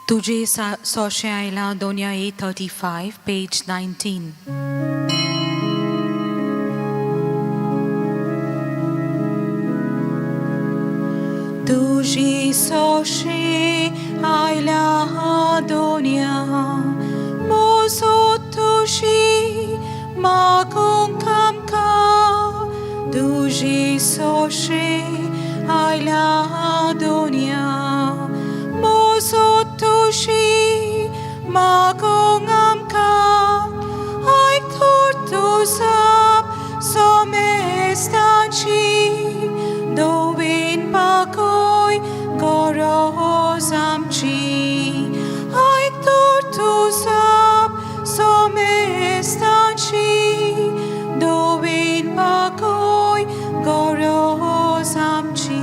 तुझे सोशे आयला दोनया 835, page 19. तुझी सोशे आयला दोनया मोसो तुझी मागूंक आमकां तुझी सोशे आयला दोनया मोसो तुझी मागूंक आमकां आयक थोर तुजप सोमेस्तांची दोवीन पाकोय गरज आमची आयक थोर तुजप सोमेस्तांची दोवीन पाकोय गरज आमची.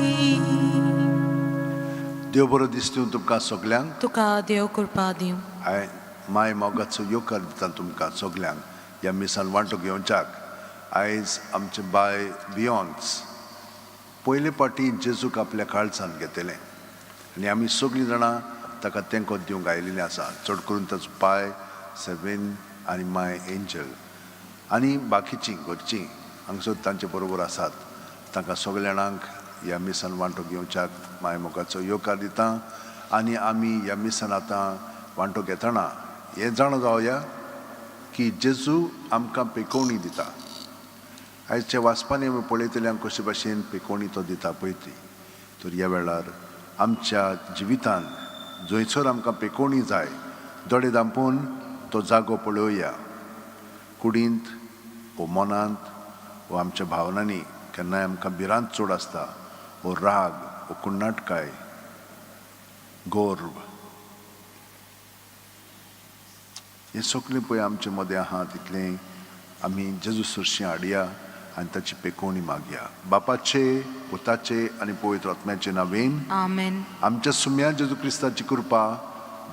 देव बरो दिसता तुमकां सगल्यांक. तुका देव कृपा दिवं. हांवें माय मोगाचो येवकार दिता तुमकां सगल्यांक ह्या मिसान वांटो घेवच्याक. आयज आमचे बाय बियोन्स पयले फावटी जेजूक आपल्या काळजान घेतलें आनी आमी सगळीं जाणां ताका तेंको दिवंक आयिल्लीं आसा, चड करून ताचो पाय सेवेन आनी माय एंजल आनी बाकीचीं घरचीं हांगसर तांचे बरोबर आसात. तांकां सगल्या जाणांक ह्या मिसान वांटो घेवच्याक माय मोगाचो येवकार दिता. आनी आमी ह्या मिसान आतां वांटो घेतना हें जाणा जावया की जेजू आमकां पेकोवणी दिता. आयच्या वाचपांनी आमी पळयतले कशे भाशेन पेकोवणी तो दिता पळय ती. तर ह्या वेळार आमच्या जिवितान जंयसर आमकां पेकोवणी जाय, दोळे धांपून तो जागो पळोवया. कुडींत वो मनांत वो आमच्या भावनांनी केन्नाय आमकां भिरांत चड आसता, वो राग वो कुण्णाटकाय, गर्व, हें सगळें पळय आमचे मदें आहा तितलें आमी जेजू सरशीं हाडया आनी ताची पेकोवणी मागया. बापाचे, पुताचे आनी पवित्र आत्म्याचे नांवेन. आमेन. आमच्या सुम्या जेजू क्रिस्ताची कृपा,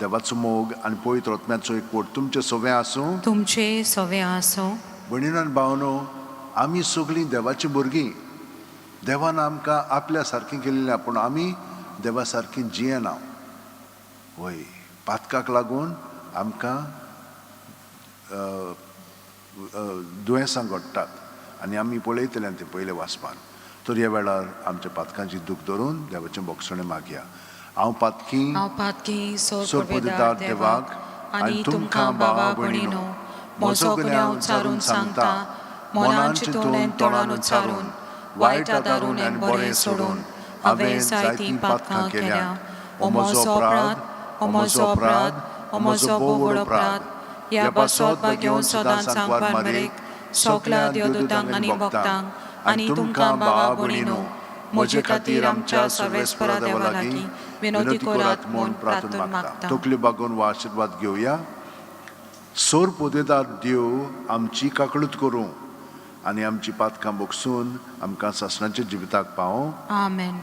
देवाचो मोग आनी पवित्र आत्म्याचो एकवट तुमचे सवें आसूं. तुमचे सवे आसूं. भयणीन आनी भावनो, आमी सगळीं देवाचीं भुरगीं. देवान आमकां आपल्या सारकीं केल्लीं, पूण आमी देवा सारकीं जियेना. वय, पातकाक लागून आमकां दुयेंसां घडटात आनी आमी पळयतले तें पयले वाचपान. तर ह्या वेळार आमच्या पातकांची दूख धरून देवाचें भोगसणें मागया. हांव पातकी हांव पातकी सोरपोदेदार देवाक आनी तुमकां बाबा भयणीनो म्हजो गुन्यांव उच्चारून सांगता. मनान चिंतून आनी तोंडान उच्चारून, वायट आदारून आनी बरें सोडून हांवें जायतीं पातकां केल्या. ओ म्हजो अपराध, ओ म्हजो अपराध, ओ म्हजो भोव व्हड अपराध. ह्या पासत भाग्योवन सदांच सांगपार मरेक सगल्या देवदूतांक आनी भक्तांक आनी तुमकां बाबा भयणीनो म्हजे खातीर आमच्या सर्वेस्परा देवा लागीं विनवती करात म्हूण प्रार्थना मागता. तकल्यो बागोवन हो आशिर्वाद घेवया. सोर पोदेदार देव आमची काकळूत करूं आनी आमची पातकां बोगसून आमकां सासणाच्या जिविताक पावों. आमेन.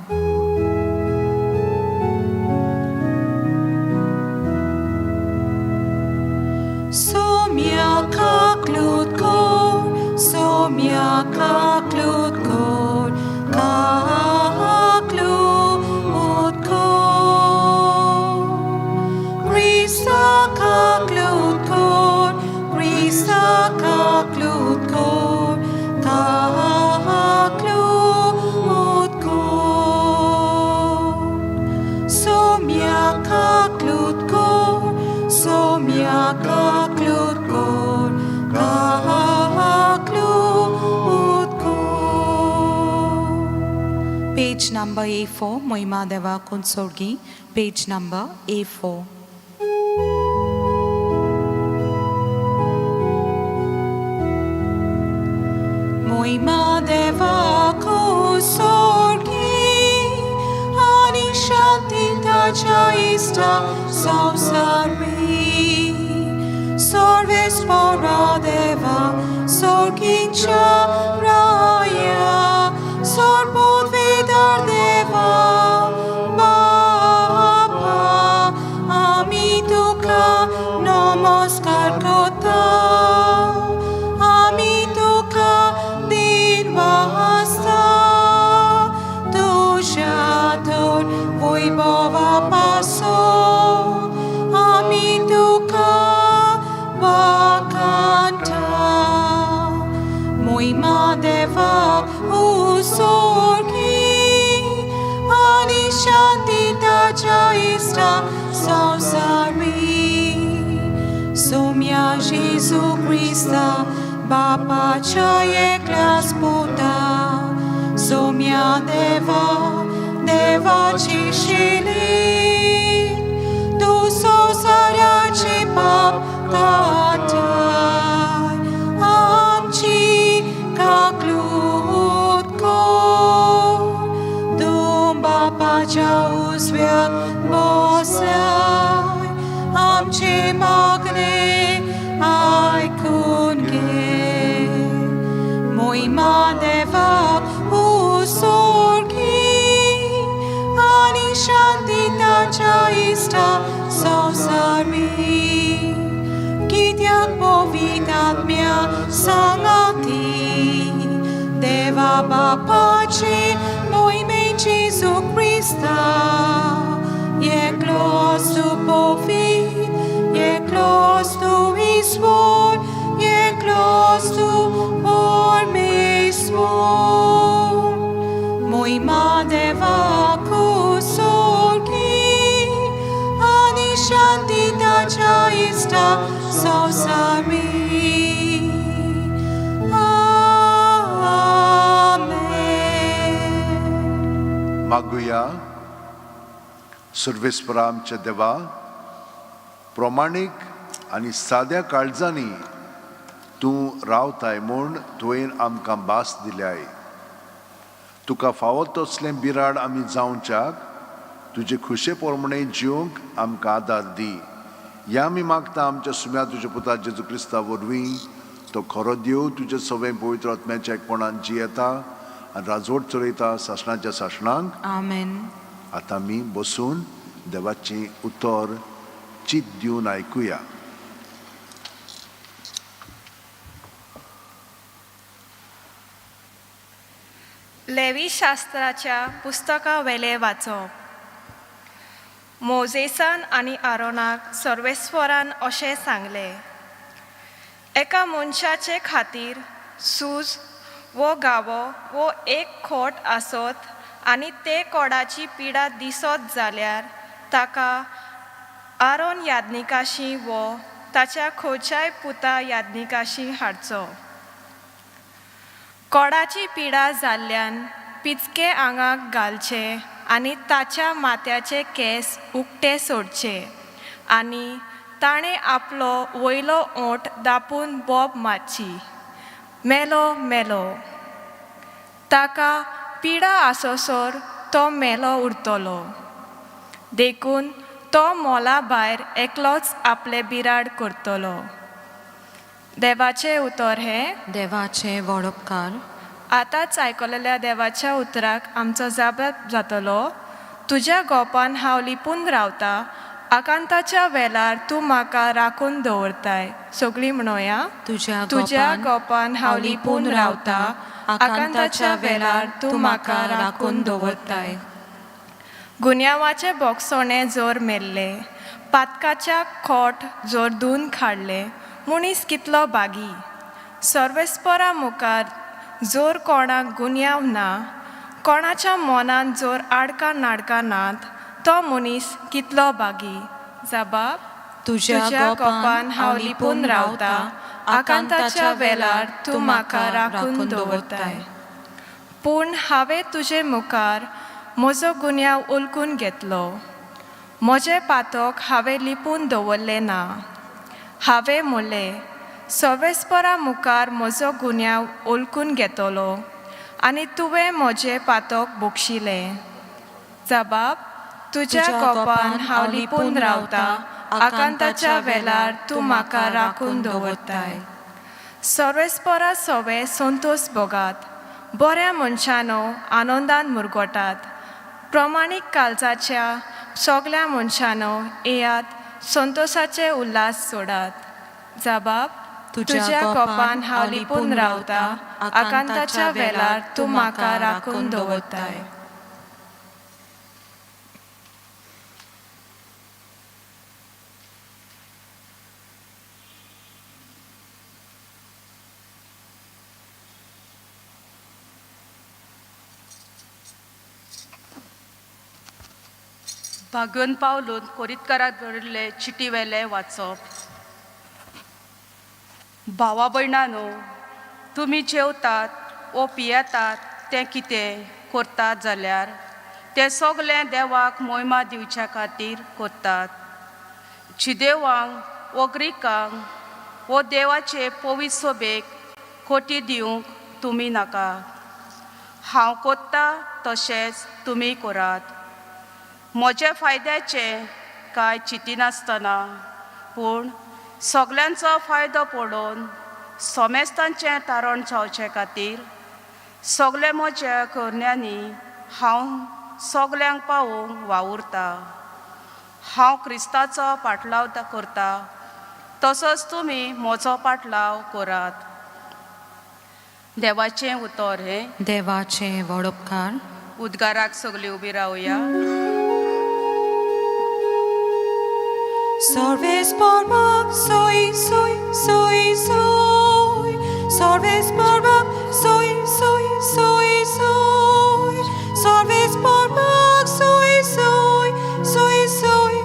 Somia kaklut kor, somia kaklut kor, kaklut kor. Krista kaklut kor, Krista kaklut kor, kaklut kor. Somia kaklut kor, somia kaklut kor, kaklut kor. Page number A4, Moima Deva Kunsorgi, page number A4. Moima Deva Kunsorgi, ani shanti tacha ista samsarmi. Sarvesvara Deva, Sorgincha Raya, Sarpodvedar Deva, Bapa, ami tuka namaskar kota, ami tuka din vasta, tusha tur मोहिमा देवाक उसोरगी आनी शांती ताच्या इश्टा संवसारी. सोम्या जेजू क्रिस्ता बापाच्या एकल्याच पुता, सोम्या देवा देवाची शिली, तूं संवसाराची पाप काडटाय, आमची काकलूत कर. तूं बापाच्या उजव्याक बसलाय, आमचे मागणे आयकून घे. मोहिमा देवाक उसोरगी आनी शांती ताच्या इश्टा संवसारी. कित्याक पवित्र आत्म्या सांगाती देवा बापाचे मोहिमे जेजू क्रिस्ता, एकलोच तूं पवित्र, एकलोच तूं ईश्वर, एकलोच तूं परमेश्वर. मोहिमा देवाक उसोरगी आनी शांती ताच्या इश्टा संवसारी. आमेन. मागुया. सर्वेस्परा आमच्या देवा, प्रमाणीक आनी साद्या काळजांनी तूं रावताय म्हूण तुवें आमकां भास दिल्याय. तुका फावो तसलें बिराड आमी जावच्याक तुजे खुशे प्रमाणे जिवंक आमकां आदार दी. ह्या आमी मागता आमच्या सुम्या तुज्या पुता जेजू क्रिस्ता वरवीं. तो खरो देव, तुजे सगळें पवित्र आत्म्याच्या एकपणान जियेता आनी राजवट चलयता सासणाच्या सासणांक. आमेन. आतां आमी बसून देवाचें उतर चित दिवन आयकुया. लेवी शास्त्राच्या पुस्तका वेले वाचप. मोजेसान आनी आरोनाक सर्वेस्वरान अशें सांगलें, एका मनशाचे खातीर सूज वो गावो वो एक खोट आसत आनी ते कोडाची पिडा दिसत जाल्यार ताका आरोन याज्ञिकाशी वो ताच्या खंयच्याय पुता याज्ञिकाशी हाडचो. कोडाची पिडा जाल्ल्यान पिचके आंगाक घालचे आनी ताच्या माथ्याचे केंस उकते सोडचे आनी ताणें आपलो वयलो ओंठ दापून बोब मारची, मेलो मेलो. ताका पिडा आसोसर तो मेलो उरतलो. देखून तो मोला भायर एकलोच आपलें बिराड करतलो. देवाचें उतर हें. देवाचे व्हड उपकार. आतांच आयकलेल्या देवाच्या उतराक आमचो जाप जातलो. तुज्या गोपान हांव लिपून रावता, आकांताच्या वेळार तूं म्हाका राखून दवरताय. सगळीं म्हणोया. तुज्या तुज्या गोपान हांव लिपून रावता, आकांताच्या वेळार तूं म्हाका राखून दवरताय. गुन्यांवाचे बोगसोणे जोर मेल्ले, पातकाच्या खोट जोर धुवन काडले, मनीस कितलो बागी. सर्वेस्परा मुखार जोर कोणाक गुन्यांव ना, कोणाच्या मनांत जोर आडकां नाडकां नात, तो मनीस कितलो बागी. जबाब. तुज्या गोपान हांव लिपून रावता, आकांताच्या वेळार तूं म्हाका राखून दवरताय. पूण हांवें तुजे मुखार म्हजो गुन्यांव उलकून घेतलो, म्हजें पातक हांवें लिपून दवरलें ना. हांवें म्हणलें, सर्वेस्परा मुखार म्हजो गुन्यांव उलकून घेतलो आनी तुवें म्हजें पातक बक्षिलें. जबाब. तुज्या गोपान हांव लिपून रावता, आकांताच्या वेळार तूं म्हाका राखून दवरताय. सर्वेस्परा सवे संतोश भोगात, बऱ्या मनशानो आनंदान मुरगोटात. प्रमाणीक काळजाच्या सगल्या मनशानो येयात, संतोशाचे उल्हास सोडात. जबाब. तुज्या कोपान हांव लिपून रावता, आकांताच्या वेळार तूं म्हाका राखून दवरताय. भाग्योन पावलून कोरीतकाराक बरयल्ले चिटी वेलें वाचप. भावा भयणानो, तुमी जेवतात वो पियेतात तें कितें करतात जाल्यार तें सगलें देवाक मोहिमा दिवच्या खातीर करतात. जिदेवांक वो ग्रिकांक वो देवाचे पवित्र सोबेक कोटी दिवंक तुमी नाका. हांव कोत्ता तशेंच तुमी करात. म्हज्या फायद्याचें कांय चिंतिनासतना पूण सगल्यांचो फायदो पळोवन सोमेस्तांचें तारण जावचे खातीर सगल्या म्हज्या करण्यांनी हांव सगल्यांक पावोवंक वावुरता. हांव क्रिस्ताचो पाटलाव करता तसोच तुमी म्हजो पाटलाव करात. देवाचें उतर हें. देवाचें व्हड उपकार. उद्गाराक सगळीं उबी रावया. Sarves parmak soy soy soy soy. Sarves parmak soy soy soy soy. Sarves parmak soy soy soy soy.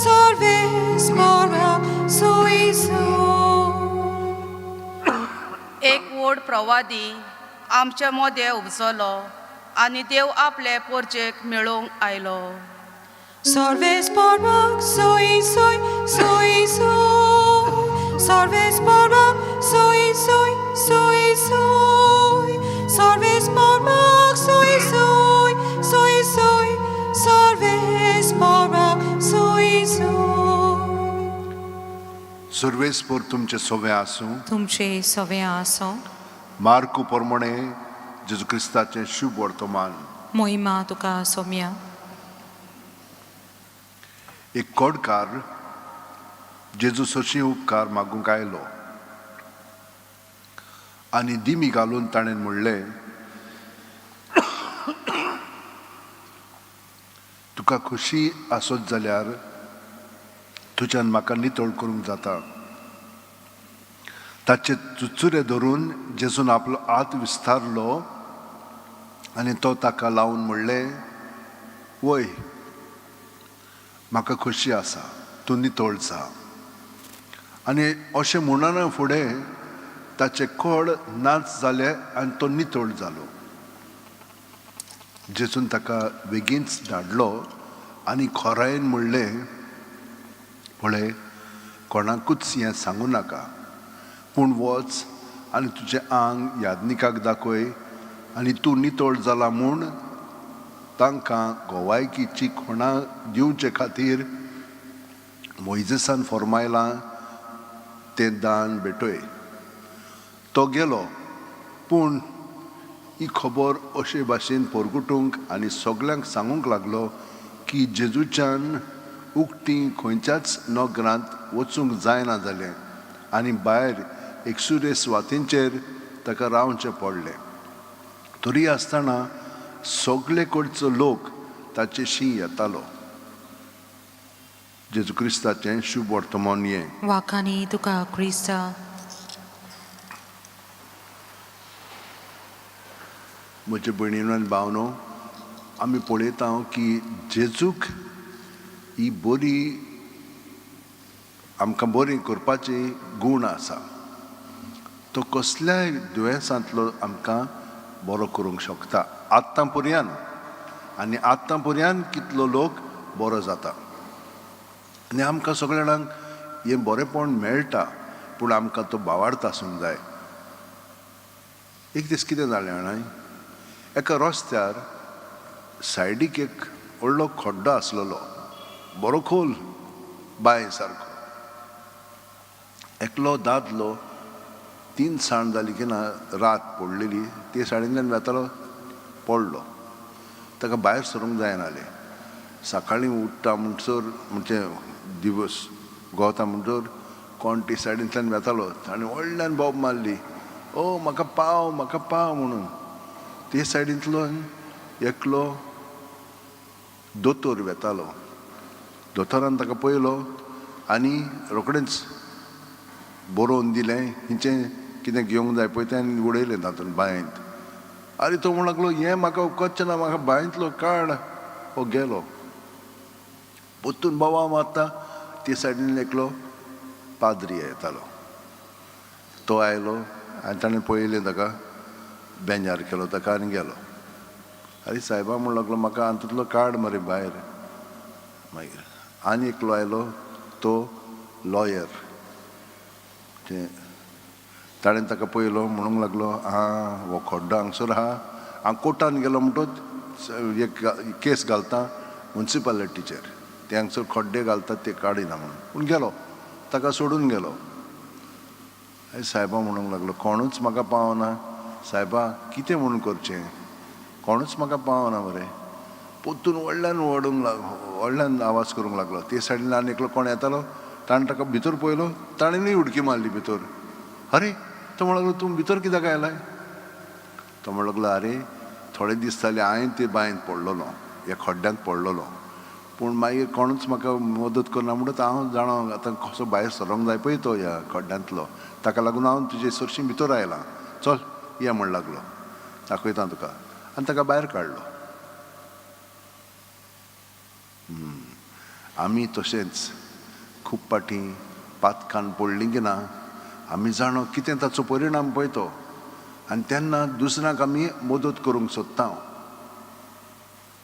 Sarves parmak soy soy. एक व्हड प्रवादी आमच्या मदें उपजलो आनी देव आपले पोरजेक मेळोवंक आयलो. Sarves parmak soy soy soy soy. Sarves parmak soy soy soy soy. Sarves parmak soy soy soy soy. Sarves parmak soy soy. सुर्वेसपोर तुमचे सोवे आसूं. तुमचे सवे आसो. मार्कू प्रमाणे जेजू क्रिस्ताचें शुभ वर्तमान. मोहिमा तुका सोम्या. एक कोडकार जेजू सरशीं उपकार मागूंक आयलो आनी दिमी घालून ताणें म्हणलें, तुका खोशी आसत जाल्यार तुज्यान म्हाका नितळ करूंक जाता. ताचे चुचुरे धरून जेजून आपलो हात विस्तारलो आनी तो ताका लावन म्हणलें, वय, म्हाका खोशी आसा, तूं नितळ जा. आनी अशें म्हणना फुडें ताचें कळ नाच जालें आनी तो नितळ जालो. जेजून ताका बेगीनच धाडलो आनी खोरायेन म्हणलें, पळय, कोणाकूच हें सांगूं नाका, पूण वच आनी तुजें आंग याज्ञिकाक दाखय आनी तूं नितळ जाला म्हूण तांकां गोवायकीची खुणा दिवचे खातीर मोयजेसान फॉर्मायलां तें दान भेटय. तो गेलो, पूण ही खबर अशे भाशेन परगटूंक आनी सगल्यांक सांगूंक लागलो की जेजूच्यान उक्ती खंयच्याच नगरांत वचूंक जायना जालें आनी भायर एकसुरे सुवातींचेर ताका रावचें पडलें. तरी आसतना सगळे कडचो लोक ताचेशी येतालो. जेजू क्रिस्ताचें शुभ वर्तमान हें. वाखानी तुका क्रिस्ता. म्हजे भयणीनो आनी भावनो, आमी पळयता की जेजूक ही बरी आमकां बरी करपाची गूण आसा. तो कसल्याय दुयेंसांतलो आमकां बरो करूंक शकता आत्तां पर्यान, आनी आत्तां पर्यान कितलो लोक बरो जाता आनी आमकां सगळ्या जाणांक हें बरेंपण मेळटा, पूण आमकां तो भावार्थ आसूंक जाय. एक दीस कितें जालें जाणा, एका रस्त्यार सायडीक एक व्हडलो खड्डो आसलेलो, बरो खोल बांय सारको. एकलो दादलो 3 साण जाली की ना, रात पडलेली, ते सायडींतल्यान वेतालो, पडलो. ताका भायर सरूंक जायनालें. सकाळीं उठ्ठा म्हणसर, म्हणजे दिवस गोवता म्हणसर कोण ती सायडींतल्यान वेतालो, ताणें व्हडल्यान बोब मारली, ओ म्हाका पाव, म्हाका पाव म्हणून. ते सायडींतल्यान एकलो दोतोर वेतालो. दोतोरान ताका पळयलो आनी रोखडेंच बरोवन दिलें, हिचें कितें घेवंक जाय पळय तें, आनी उडयलें तातूंत बांयंत. आरे तो म्हणूंक लागलो, हें म्हाका उपकारचें ना, म्हाका बांयंतलो काड. हो गेलो. पोत्तून बोवाळ मारता. ते सायडीन एकलो पाद्री येतालो, तो आयलो आनी ताणें पळयलें ताका, बेंजार केलो ताका आनी गेलो. आरे सायबा म्हणूंक लागलो, म्हाका हातूंतलो काड मरे भायर. मागीर आनी एकलो आयलो, तो लॉयर. ते ताणें ताका पळयलो, म्हणूंक लागलो, आं हो खड्डो हांगसर आहा, हांव कोर्टान गेलो म्हणटच एक केस घालता मुन्सिपालिटीचेर, ते हांगसर खड्डे घालतात ते काडिना म्हणून. पूण गेलो, ताका सोडून गेलो. सायबा म्हणूंक लागलो, कोणूच म्हाका पावना सायबा, कितें म्हणून करचें, कोणूच म्हाका पावना मरे. पोत्तून व्हडल्यान ओडूंक लागलो, व्हडल्यान आवाज करूंक लागलो. ते सायडीन आनी एकलो कोण येतालो, ताणें ताका भितर पळयलो, ताणेंय उडकी मारली भितर. अरे तो म्हणूंक लागलो, तूं भितर कित्याक आयलाय? तो म्हणूंक लागलो, आरे थोडे दीस जाले हांवें ते बांयंत पडलेलो, ह्या खड्ड्यांत पडलेलो, पूण मागीर कोणूच म्हाका मदत करना म्हणटच हांव जाणा आतां कसो भायर सरोंक जाय पळय तो ह्या खड्ड्यांतलो, ताका लागून हांव तुजे सरशीं भितर आयलां, चल ये म्हण लागलो, दाखयता तुका. आनी ताका भायर काडलो. आमी तशेंच खूब फाटीं पातकान पडलीं की ना, आमी जाणो कितें ताचो परिणाम पळय तो, आनी तेन्ना दुसऱ्यांक आमी मदत करूंक सोदता.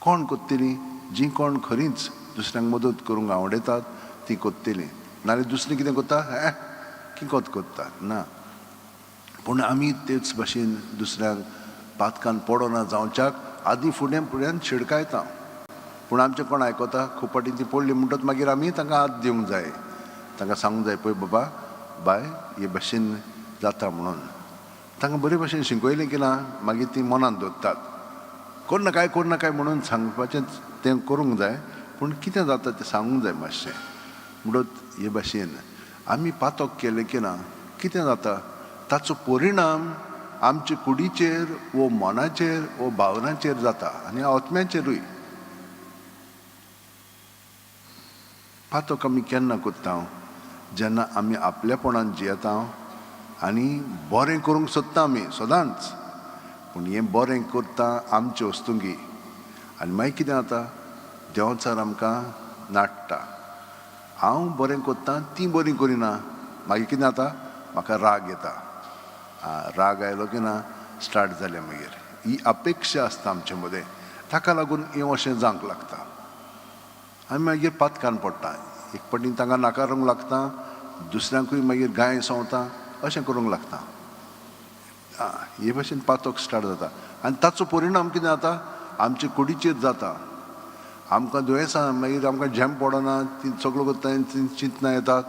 कोण कोत्तलीं? जीं कोण खरींच दुसऱ्यांक मदत करूंक आवडटात तीं कोत्तलीं, नाल्यार दुसरीं कितें कोत्ता, हें किकोत कोत्ता ना. पूण आमी तेच भाशेन दुसऱ्यांक पातकान पडना जावच्याक आदीं फुडें फुड्यान शिडकायता. पूण आमचें कोण आयकता? खूब फाटीं ती पडली म्हणटच मागीर आमी तांकां हात दिवंक जाय, तांकां सांगूंक जाय, पळय बाबा बाय हे भाशेन जाता म्हणून. तांकां बरे भाशेन शिकयलें की ना मागीर ती मनान दवरतात. कोण ना काय म्हणून सांगपाचें तें करूंक जाय, पूण कितें जाता तें सांगूंक जाय मातशें. म्हणटच हे भाशेन आमी पातक केलें की ना कितें जाता, ताचो परिणाम आमचे कुडीचेर वो मनाचेर वो भावनाचेर जाता आनी आत्म्याचेरूय. पातक आमी केन्ना करता? जेन्ना आमी आपलेपणान जियेता आनी बरें करूंक सोदता आमी सदांच, पूण हें बरें करता आमचे वस्तुंगी, आनी मागीर कितें जाता, देंवचार आमकां नाडटा. हांव बरें करता, तीं बरीं करिना, मागीर कितें जाता, म्हाका राग येता. राग आयलो की ना स्टार्ट जालें मागीर. ही अपेक्षा आसता आमचे मदें, ताका लागून हें अशें जावंक लागता. आमी मागीर पातकान पडटा, एक फावटी तांकां नाकारूंक लागता, दुसऱ्यांकूय मागीर गाय संवता, अशें करूंक लागता. हे भाशेन पातक स्टार्ट जाता आनी ताचो परिणाम कितें जाता, आमचे कुडीचेर जाता. आमकां दुयेंसां मागीर आमकां झेम पडना, ती सगळो करता, ती चिंतनां येतात.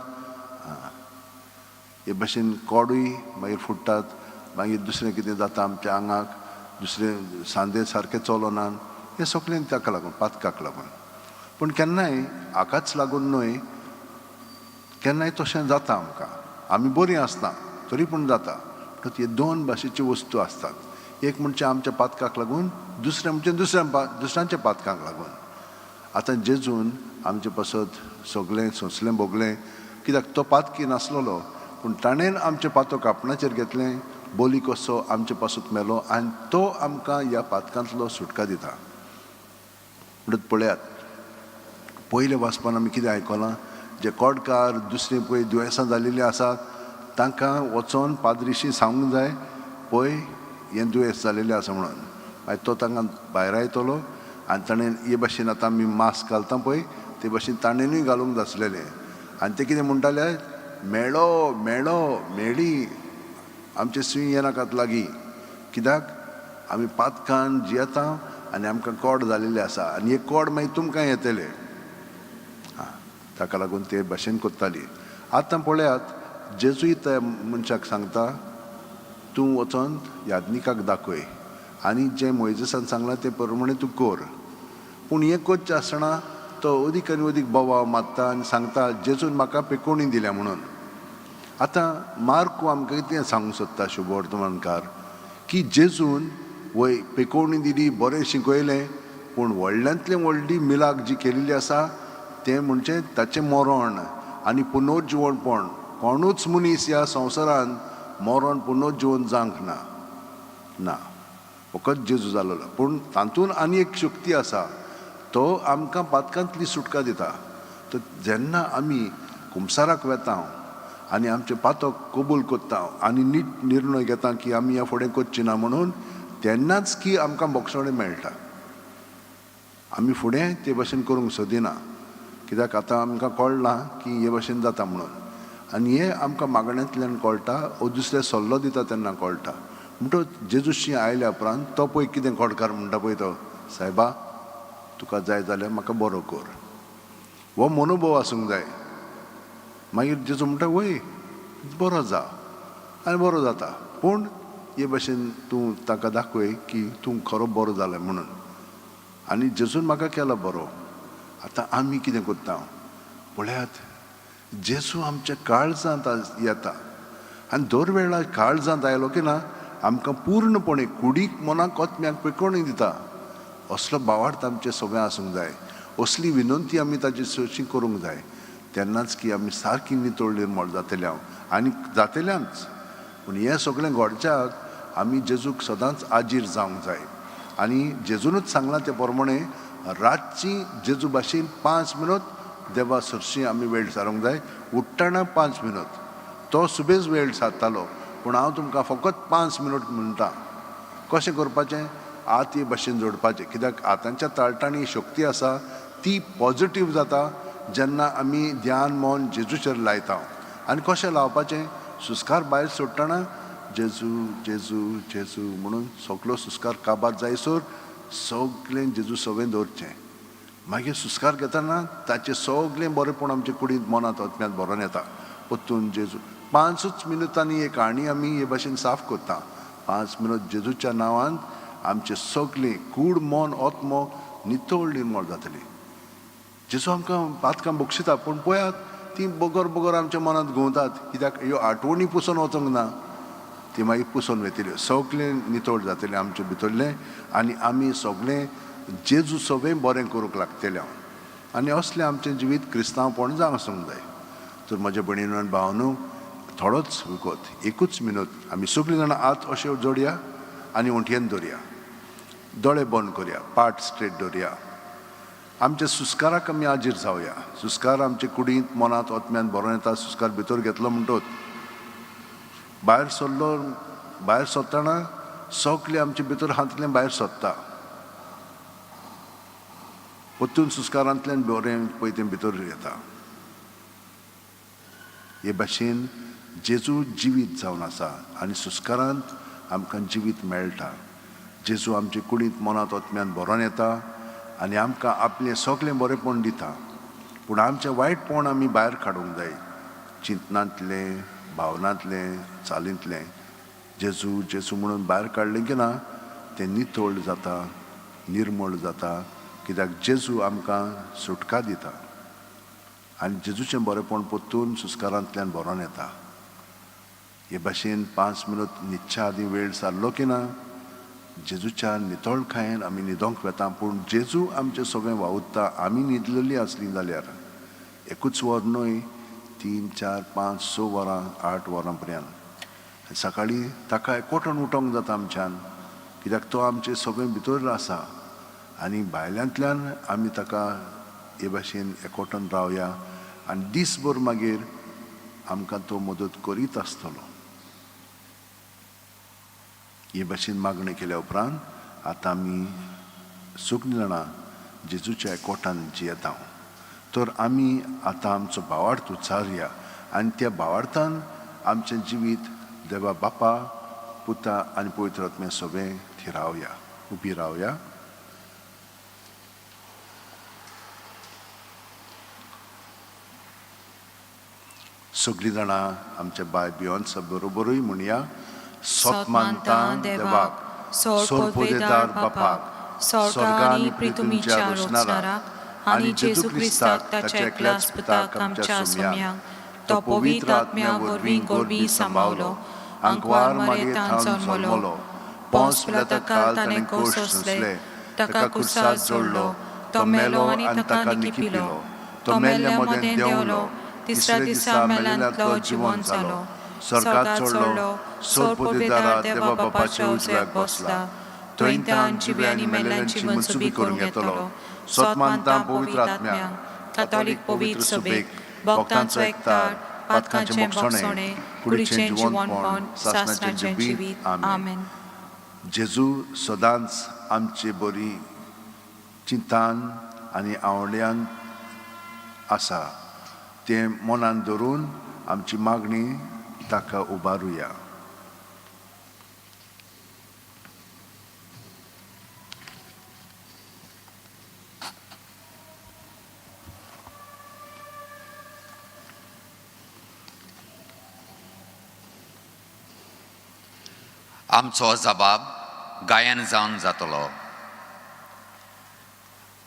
हे भाशेन कोडूय मागीर फुट्टात, मागीर दुसरें कितें जाता आमच्या आंगाक, दुसरें सांदे सारकें चलना, हें सगळें ताका लागून, पातकाक लागून. पूण केन्नाय हाकाच लागून न्हय, केन्नाय तशें जाता आमकां, आमी बरीं आसता तरी पूण जाता. म्हणटच हे दोन भाशेच्यो वस्तू आसतात, एक म्हणजे आमच्या पातकाक लागून, दुसरें म्हणजे दुसऱ्यांच्या पातकांक लागून. आतां जेजून आमचे पासत सगळें सोंसलें भोगलें, कित्याक तो पातकी नासलेलो, पूण ताणें आमचें पातक आपणाचेर घेतलें, बोली कसो आमचे पासत मेलो आनी तो आमकां ह्या पातकांतलो सुटका दिता. म्हणटच पळयात, पयले वाचपान आमी कितें आयकलां, जे कोडकार दुसरीं पळय दुयेंसां जाल्लीं आसात तांकां वचोन पाद्रिशी सांगूंक जाय, पळय हें दुयेंस जालेलें आसा म्हणून. मागीर तो तांकां भायरायतलो आनी ताणें हे भाशेन आतां आमी मास्क घालता पळय ते भाशेन ताणेनूय घालूंक जासलेलें. आनी ते कितें म्हणटाले, मेळो मेळो मेळी, आमचे सुय येनाकात लागीं, कित्याक आमी पातकान जियेता आनी आमकां कोड जालेलें आसा आनी हे कोड मागीर तुमकां येतले. ताका लागून ते भाशेन करताली. आतां पळयात, जेजूय त्या मनशाक सांगता, तूं वचोन याज्ञिकाक दाखय आनी जें मोयजेसान सांगलां तें प्रमाणें तूं कर. पूण हें करचें आसतना तो अदीक आनी अदीक बोवाळ मारता आनी सांगता, जेजून म्हाका पेकोणी दिल्या म्हणून. आतां मार्को आमकां कितें सांगूंक सोदता शुभवर्तमानकार, की जेजून वय पेकोवणी दिली, बरें शिकयलें, पूण व्हडल्यांतलें व्हडली मिलाक जी केलेली आसा तें म्हणजे ताचें मरण आनी पुनर्जिवणपण. कोणूच मनीस ह्या संवसारांत मरण पुनर्जिवन जावंक ना, ना फकत जेजू जालेलो. पूण तातूंत आनी एक शक्ती आसा, तो आमकां पातकांतली सुटका दिता. तर जेन्ना आमी कुमसाराक वेता आनी आमचें पातक कबूल करता आनी नीट निर्णय घेता की आमी ह्या फुडें करची ना म्हणून, तेन्नाच की आमकां बोगसणें मेळटा. आमी फुडें ते भशेन करूंक सोदिना, कित्याक आतां आमकां कळ्ळां की हे भशेन जाता म्हणून. आनी हें आमकां मागण्यांतल्यान कळटा ओ दुसरे सल्लो दिता तेन्ना कळटा. म्हणटच जेजूशी आयल्या उपरांत तो पळय कितें खोडकार म्हणटा पळय तो, सायबा तुका जाय जाल्यार म्हाका बरो कर. हो मनोभव आसूंक जाय. मागीर जेजू म्हणटा वय बरो जा, आनी बरो जाता. पूण हे भशेन तूं ताका दाखय की तूं खरो बरो जालें म्हणून. आनी जेजून म्हाका केलो बरो. आतां आमी कितें करता पळयात, जेजू आमच्या काळजांत येता आनी दर वेळा काळजांत आयलो की ना आमकां पूर्णपणे कुडीक मनाक आत्म्याक पेकोवणी दिता. असलो भावार्थ आमचे सगळें आसूंक जाय, असली विनंती आमी ताजे सरशी करूंक जाय. तेन्नाच की आमी सारकी नितळ निर्मळ जातले हांव आनी जातल्यांच. पूण हें सगळें घडच्याक आमी जेजूक सदांच आजीर जावंक जाय. आनी जेजूनच सांगलां ते प्रमाणे रातची जेजू भाशेन 5 मिनट देवा सरशी आमी वेळ सारूंक जाय. उठ्ठना 5 मिनट, तो सुबेज वेळ सारतालो, पूण हांव तुमकां फकत 5 मिनट म्हणटा. कशें करपाचें? आत हे भाशेन जोडपाचें, कित्याक आतांच्या ताळटांनी शक्ती आसा ती पॉजिटीव जाता जेन्ना आमी ध्यान मन जेजूचेर लायता. आनी कशें लावपाचें? सुस्कार भायर सोडटना जेजू जेजू जेजू म्हणून सगलो सुस्कार काबार जायसर सगळें जेजू सगळें दवरचें. मागीर सुस्कार घेतना ताचें सगळें बरेंपण आमचे कुडींत मनांत आत्म्यांत भरोन येता. परतून जेजू 5 मिनटांनी एक काणी आमी हे भाशेन साफ करता. 5 मिनट जेजूच्या नांवान आमचें सगळें कूड मन आत्मो नितळ निर्मळ जातली. जेजू आमकां पातकां बक्षिता, पूण पळयात ती बगर बगर आमच्या मनांत घुंवतात, कित्याक ह्यो आठवणी पुसून वचूंक ना, ती मागीर पुसून वयतल्यो. सगळें नितळ जातलें आमचे भितरलें आनी आमी सगळें जेजू सगळें बरें करूंक लागतलें हांव. आनी असलें आमचें जिवीत क्रिस्तांवपण जावं आसूंक जाय. तर म्हज्या भयणीनो आनी भावानू, थोडोच विकोत एकूच मिनट आमी सगळीं जाणां हात अशे जोडया आनी ओंठयेन दवरया, दोळे बंद करया, पाट स्ट्रेट दवरया. आमच्या सुस्काराक आमी आजीर जावया. सुस्कार आमचे कुडींत मनांत आत्म्यांत बरोवन येता. सुस्कार भितर घेतलो म्हणटोच भायर सरलो, भायर सरतना सगळें आमचे भितर हातांतल्यान भायर सरता. परतून सुस्कारांतल्यान बरें पळय तें भितर येता. हे भाशेन जेजू जिवीत जावन आसा आनी सुस्कारांत आमकां जिवीत मेळटा. जेजू आमचे कुडींत मनांत आत्म्यांत भरोन येता आनी आमकां आपलें सगळें बरेंपण दिता. पूण आमचें वायटपण आमी भायर काडूंक जाय, चिंतनांतलें, भावनांतलें, चालींतलें. जेजू जेजू म्हणून भायर काडलें की ना तें नितळ जाता, निर्मळ जाता, कित्याक जेजू आमकां सुटका दिता आनी जेजूचें बरेंपण परतून सुस्कारांतल्यान भरोन येता. हे भाशेन 5 मिनट न्हिदच्या आदीं वेळ सारलो की ना जेजूच्या नितळकायेन आमी न्हिदोंक वेता. पूण जेजू आमचें सगळें वावुरता. आमी न्हिदलेलीं आसलीं जाल्यार एकूच वर न्हय, 3 4 5 6 वरां 8 वरां पर्यंत सकाळीं ताका एकवटून उठोंक जाता आमच्यान, कित्याक तो आमचें सगळें भितर आसा आनी भायल्यांतल्यान आमी ताका हे भाशेन एकवटून रावया आनी दीसभर मागीर आमकां तो मदत करीत आसतलो. हे भाशेन मागणी केल्या उपरांत आतां आमी सगळीं जाणां जेजूच्या एकवटान जियेता. तर आमी आतां आमचो भावार्थ उच्चारया आनी त्या भावार्थान आमचें जिवीत देवा बापा, पुता आनी पवित्र आत्म्या सगळें थिरावया. उबी रावया. सगळीं जाणां आमच्या बाय बियोन्सा बरोबरूय म्हणया, सोत मानता देवाक, सोरपोदेदार बापाक, स्वर्ग आनी पृथ्वीच्या रचणाराक आनी जेजू क्रिस्ताक ताच्या एकल्याच पुताक आमच्या सोम्याक, तो पवित्र आत्म्या वरवीं गोरवी सांबावलो, आंकवार मारयेंत जल्मलो, पोंस पिलाता ताणें कोश सोंसले, ताका कुर्साक जोडलो, तो मेलो आनी ताका निकिपिलो, तो मेल्ल्या मदें देंवलो, तिसऱ्या दिसा मेल्यांतलो जिवन जालो, स्वर्गात चडलो, सोरपोदेदारा देवा बापाच्या उजव्याक बसला, थंय तान जिव्या आनी मेल्ल्यांची मनसुबी करूंक येतलो. सोत मानता पवित्र आत्म्याक, कातोलीक पवित्र सभेक, भक्तांचो एकतार, पातकांचें भोगसणें, कुडीचें जिवनपण, सासणाचें जिवीत. आमेन. जेजू सदांच आमचे बरी चिंतान आनी आवड्यान आसा तें मनान धरून आमची मागणी ताका उबारुया. आमचो जबाब गायन जावन जातलो.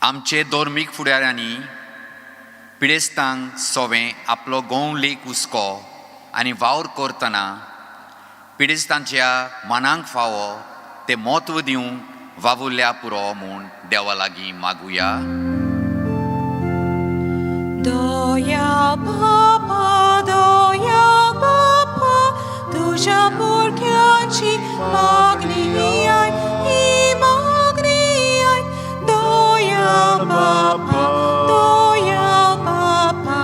आमचे धर्मीक फुडाऱ्यांनी पिडेस्तांक सोवें आपलो गोंवलीक हुस्को आनी वावर करतना पिडेस्तांच्या मनांक फावो तें म्हत्व दिवंक वावुरल्या पुरो म्हूण देवा लागीं मागुया. दया बापा, दया बापा, तुज्या भुरग्यांची मागणी आयक, ही मागणी आयक. दया बापा, दया बापा,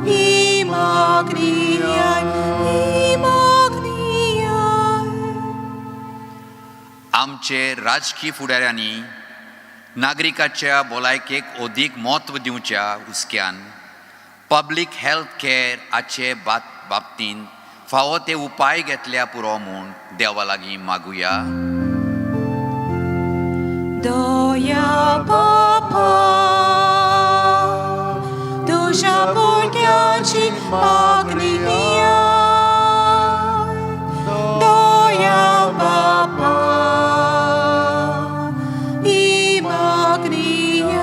ही मागणी आयक, ही मागणी आयक. आमचे राजकी फुडाऱ्यांनी नागरिकाच्या भलायकेक अदीक म्हत्व दिवच्या हुस्क्यान पब्लीक हेल्थ केअर हाचे बाबतींत फावो ते उपाय घेतल्या पुरो म्हूण देवा लागीं मागुया. दया बापा, तुज्या भुरग्यांची मागणी आयक. दया बापा, ही मागणी आयक.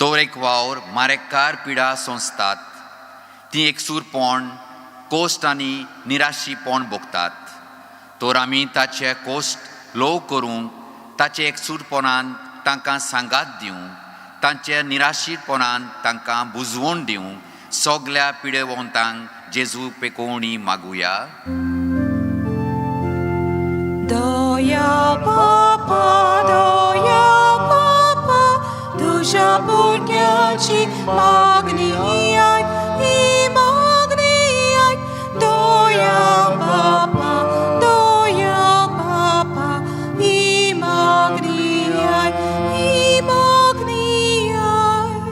तोर एक वावर मारेकार पिडा सोंसतात ती एकसूरपण कोश्ट आनी निराशीपण भोगतात. तर आमी ताचे कोश्ट ल्हव करूंक, ताचे एकसूरपणान तांकां सांगात दिवंक, तांचे निराशीपणान तांकां बुजवण दिवंक सगल्या पिडेवंतांक जेजू पेकोवणी मागुया. दया बापा, दया बापा, तुज्या भुरग्यांची मागणी आयक, ही मागणी आयक. दया बापा, दया बापा, ही मागणी आयक, ही मागणी आयक.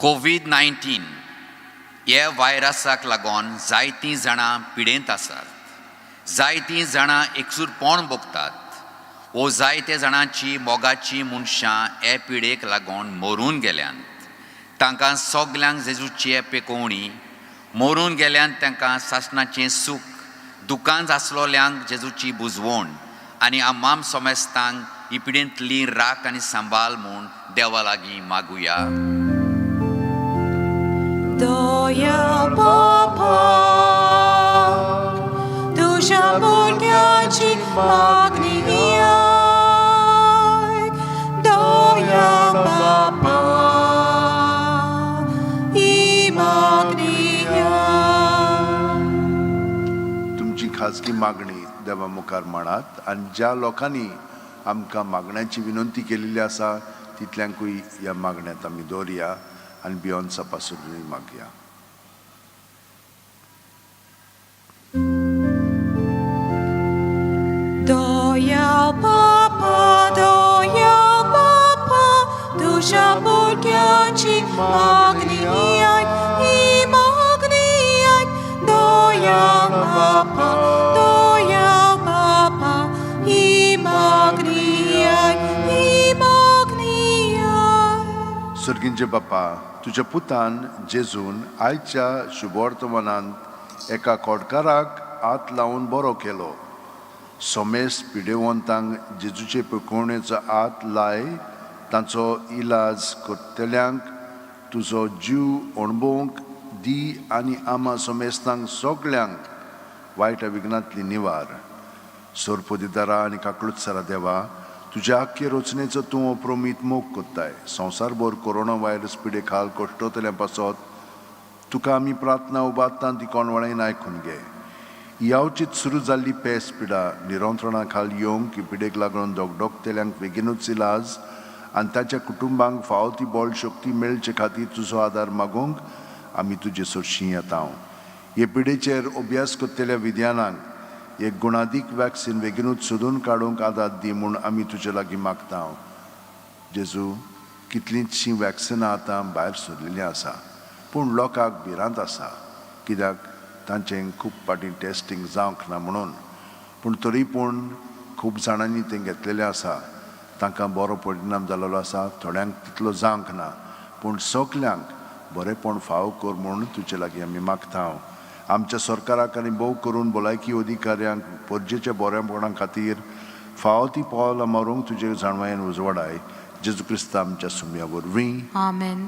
कोवीड 19 हे व्हायरसाक लागून जायतीं जाणां पिडेंत आसात, जायतीं जाणां एकसूरपण भोगतात वो जायते जाणांची मोगाची मनशां हे पिडेक लागून मरून गेल्यांत. तांकां सगल्यांक जेजूची पेकोवणी, मरून गेल्यान तांकां सासणाचें सूख, दुकान आसलोल्यांक जेजूची बुजवण आनी आमाम सोमेस्तांक ही पिडेंतली राख आनी सांबाळ म्हूण देवा लागीं मागुया. दया बापा, तुज्या भुरग्यांची मागणी आयक. दया बापा, ही मागणी आयक. तुमची खाजगी मागणी देवा मुखार मांडात आनी ज्या लोकांनी आमकां मागण्याची विनंती केलेली आसा तितल्यांकूय ह्या मागण्यांत आमी दवरया आनी बियोन्सा पासून मागया. दया बापा, दया बापा, तुज्या भुरग्यांची मागणी आयक, ही मागणी आयक. दया बापा, दया बापा, ही मागणी आयक, ही मागणी आयक. सर्गींचे बापा, तुज्या पुतान जेजून आयच्या शुभवर्तमानांत एका कोडकाराक हात लावन बरो केलो. सोमेस पिडेवंतांक जेजूचे पेकोवणेचो हात लाय, तांचो इलाज करतल्यांक तुजो जीव अणभवंक दी आनी आमा सोमेस्तांक सगल्यांक वायट विघ्नांतली निवार. सोरपोदिदारा आनी काकळूतसरा देवा, तुज्या आख्खे रचनेचो तूं अप्रमीत मोग कोत्ताय. संवसारभर कोरोना व्हायरस पिडे खाल कश्टोतल्या पासत तुका आमी प्रार्थना उबारता ती कोणवाळेन आयकून घे. यावचीत सुरू जाल्ली पेस पिडा निरंत्रणा खाल येवंक ही पिडेक लागून धगधगतेल्यांक बेगीनूच इलाज आनी ताच्या कुटुंबांक फावो ती बळ शक्ती मेळचे खातीर तुजो आदार मागूंक आमी तुजे सरशीं येता. हे पिडेचेर अभ्यास करतल्या विज्ञानांक एक गुणादीक वॅक्सिन बेगीनूच सोदून काडूंक आदार दी म्हूण आमी तुजे लागीं मागता. जेजू, कितलींचशीं वॅक्सिनां आतां भायर सरलेलीं आसा, पूण लोकांक भिरांत आसा कित्याक तांचें खूब फावटीं टेस्टींग जावंक ना म्हणून. पूण तरी पूण खूब जाणांनी तें घेतलेलें आसा, तांकां बरो परिणाम जाल्लो आसा, थोड्यांक तितलो जावंक ना, पूण सगल्यांक बरेंपण फावो कर म्हूण तुजे लागीं आमी मागता. आमच्या सरकाराक आनी भोव करून भलायकी अधिकाऱ्यांक परजेच्या बरेपणा खातीर फावो ती पावलां मारूंक तुजे जाणवायेन उजवाडाय. जेजू क्रिस्ता आमच्या सुम्या वरवीं. Amen.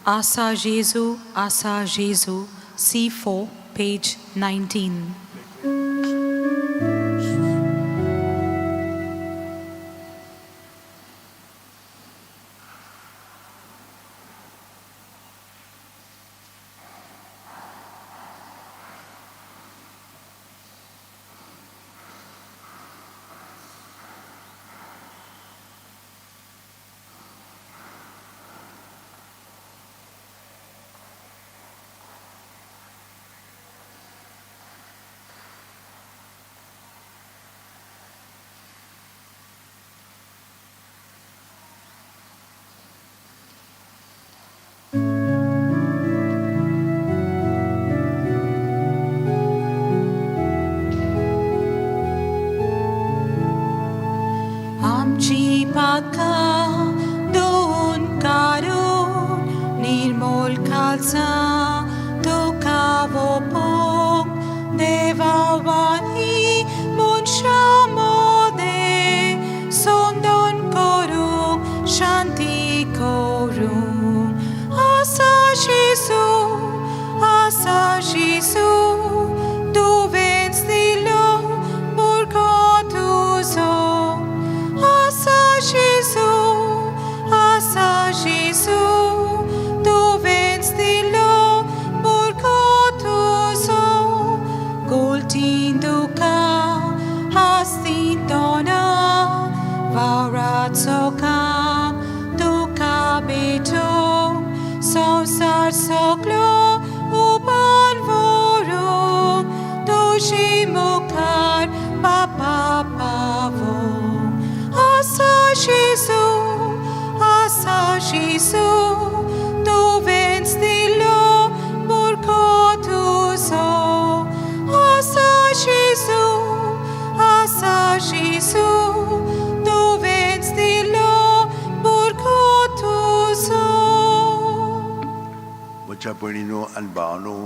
Asa Jesu, Asa Jesu, C4, page 19. आमची पातकां धुवन काडून निर्मोल खालसा तुका वोपोंक देवा वाणी मनशां मदें सोंदोन करूंक शांती करूंक. आसा जेजू, आसा जेजू, तुवेंच दिलो भुरगो तुजो. आसा जेजू, आसा जेजू, तुवेंच दिलो भुरगो तुजो. गोलटीं दुकां हासतीं तोंडां वावराचो काम तुका भेटोवंक संवसार सगलो उबार व्हरूंक तुजे मुखार बापा पावोवंक. आसा जेजू, आसा जेजू, तुवेंच दिलो भुरगो तुजो. आसा जेजू, आसा जेजू, तुवेंच दिलो भुरगो तुजो. म्हज्या भयणीनो आनी भावानो,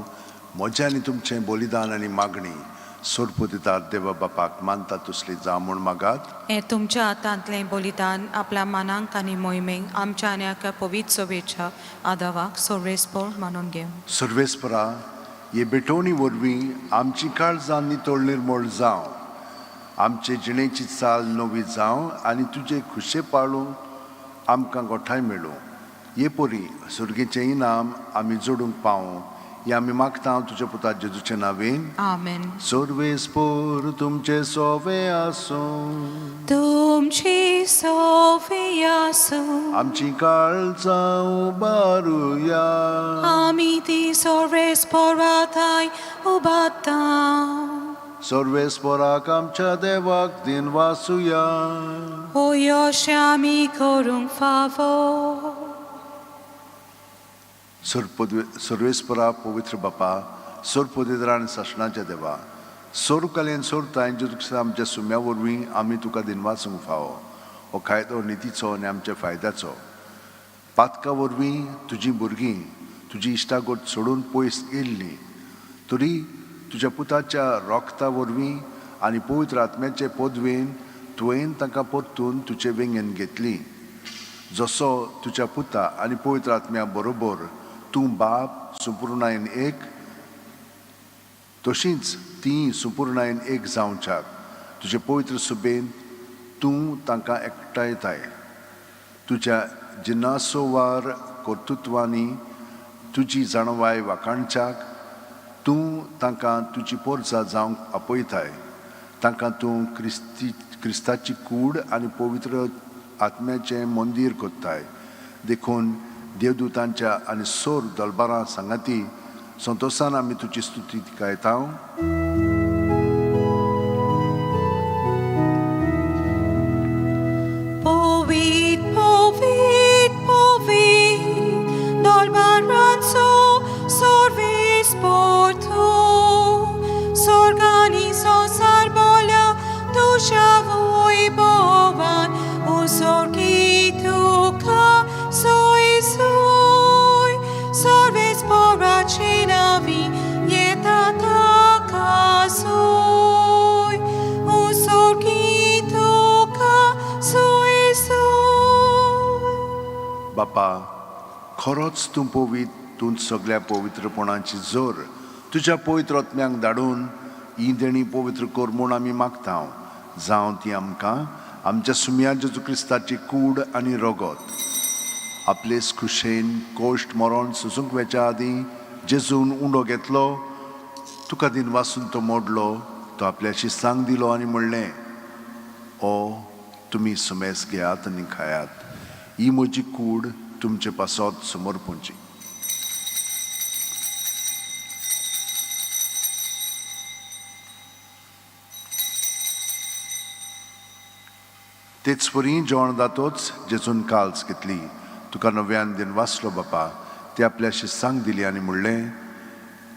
म्हजें आनी तुमचें बलिदान आनी मागणी सोरपुदितार देवा बापाक मानता तसली जावं म्हूण मागात. हें तुमच्या हातांतलें बलिदान आपल्या मानांक आनी मोहिमेक आमच्या आनी एका पवित्र सभेच्या आदावाक सोरेस्पोर मानून घेवं. सर्वेस्परा, हे भेटवणी वरवीं आमची काळजां नितळ निर्मळ जावं, आमचे जिणेची चाल नवी जावं आनी तुजे खुशे पाळूंक आमकां गोठाय मेळूं. हे परी सुर्गेचें इनाम आमी जोडूंक पावूं हें आमी मागता तुज्या पुता जेजूचे नांवेन. आमेन. सर्वेस्पोर तुमचे सोवे आसूं. तुमची सोफी आसूं. आमची काळजां उबारुया. आमी ती सोरेस्पोराताय उबाता. सर्वेस्पोराक आमच्या देवाक दिन वासुया. हो यश आमी करूंक फावो. सर्वेस्परा, पवित्र बापा, सोरपदिद्रा आनी सासणाच्या देवा, सोरकालेन सोरताय जेजू क्रिस्ता आमच्या सुम्या वरवीं आमी तुका दिनवासूंक फावो. हो कायदो नितीचो आनी आमच्या फायद्याचो. पातका वरवीं तुजीं भुरगीं तुजी इश्टागत सोडून पयस गेल्लीं, तरी तुज्या पुताच्या रोगता वरवीं आनी पवित्र आत्म्याचे पदवेन तुवें तांकां परतून तुजे वेंगेन घेतली. जसो तुज्या पुता आनी पवित्र आत्म्या बरोबर तूं बाप सुपूर्णायन एक, तशींच ती सुपूर्णायन एक जावच्याक तुजे पवित्र सुबेन तूं तांकां एकठांयताय. तुज्या जिन्नासोवार कर्तृत्वांनी तुजी जाणवाय वाखाणच्याक तूं तांकां तुजी पोरसा जावंक आपयताय. तांकां तूं क्रिस्ताची कूड आनी पवित्र आत्म्याचें मंदीर कोत्ताय. देखून देवदूतांच्या आनी सोर दलबारां सांगाती संतोसान आमी तुजी स्तुती गायता. Povit, povit, povit, dolbaranzo, sorvis portu, sorganizo sarbola, duša voi bovan, usorkituka, soi soi, sorvis poracinavi, yetataka soi, usorkituka, soi soi. बापा, खरोच तूं पवित्र, तूं सगळ्या पवित्रपणाची जोर तुज्या पवित्र आत्म्यांक धाडून ही देणी पवित्र कर म्हूण आमी मागता. जावं ती आमकां आमच्या सुम्या जेजू क्रिस्ताची कूड आनी रगत. आपलेच खुशेन कोश्ट मरण सोसूंक वेच्या आदीं जेजून उंडो घेतलो, तुका दिन वासून तो मोडलो, तो आपल्याशी सांग दिलो आनी म्हणलें, ओ तुमी सुमेस घेयात आनी खायात, ही म्हजी कूड तुमचे पासत समर्पूंची. तेच परी जेवण जातोच जेजून काल्स घेतली, तुका नव्यान दिन वाचलो बापा, ते आपल्याशी सांग दिली आनी म्हणलें,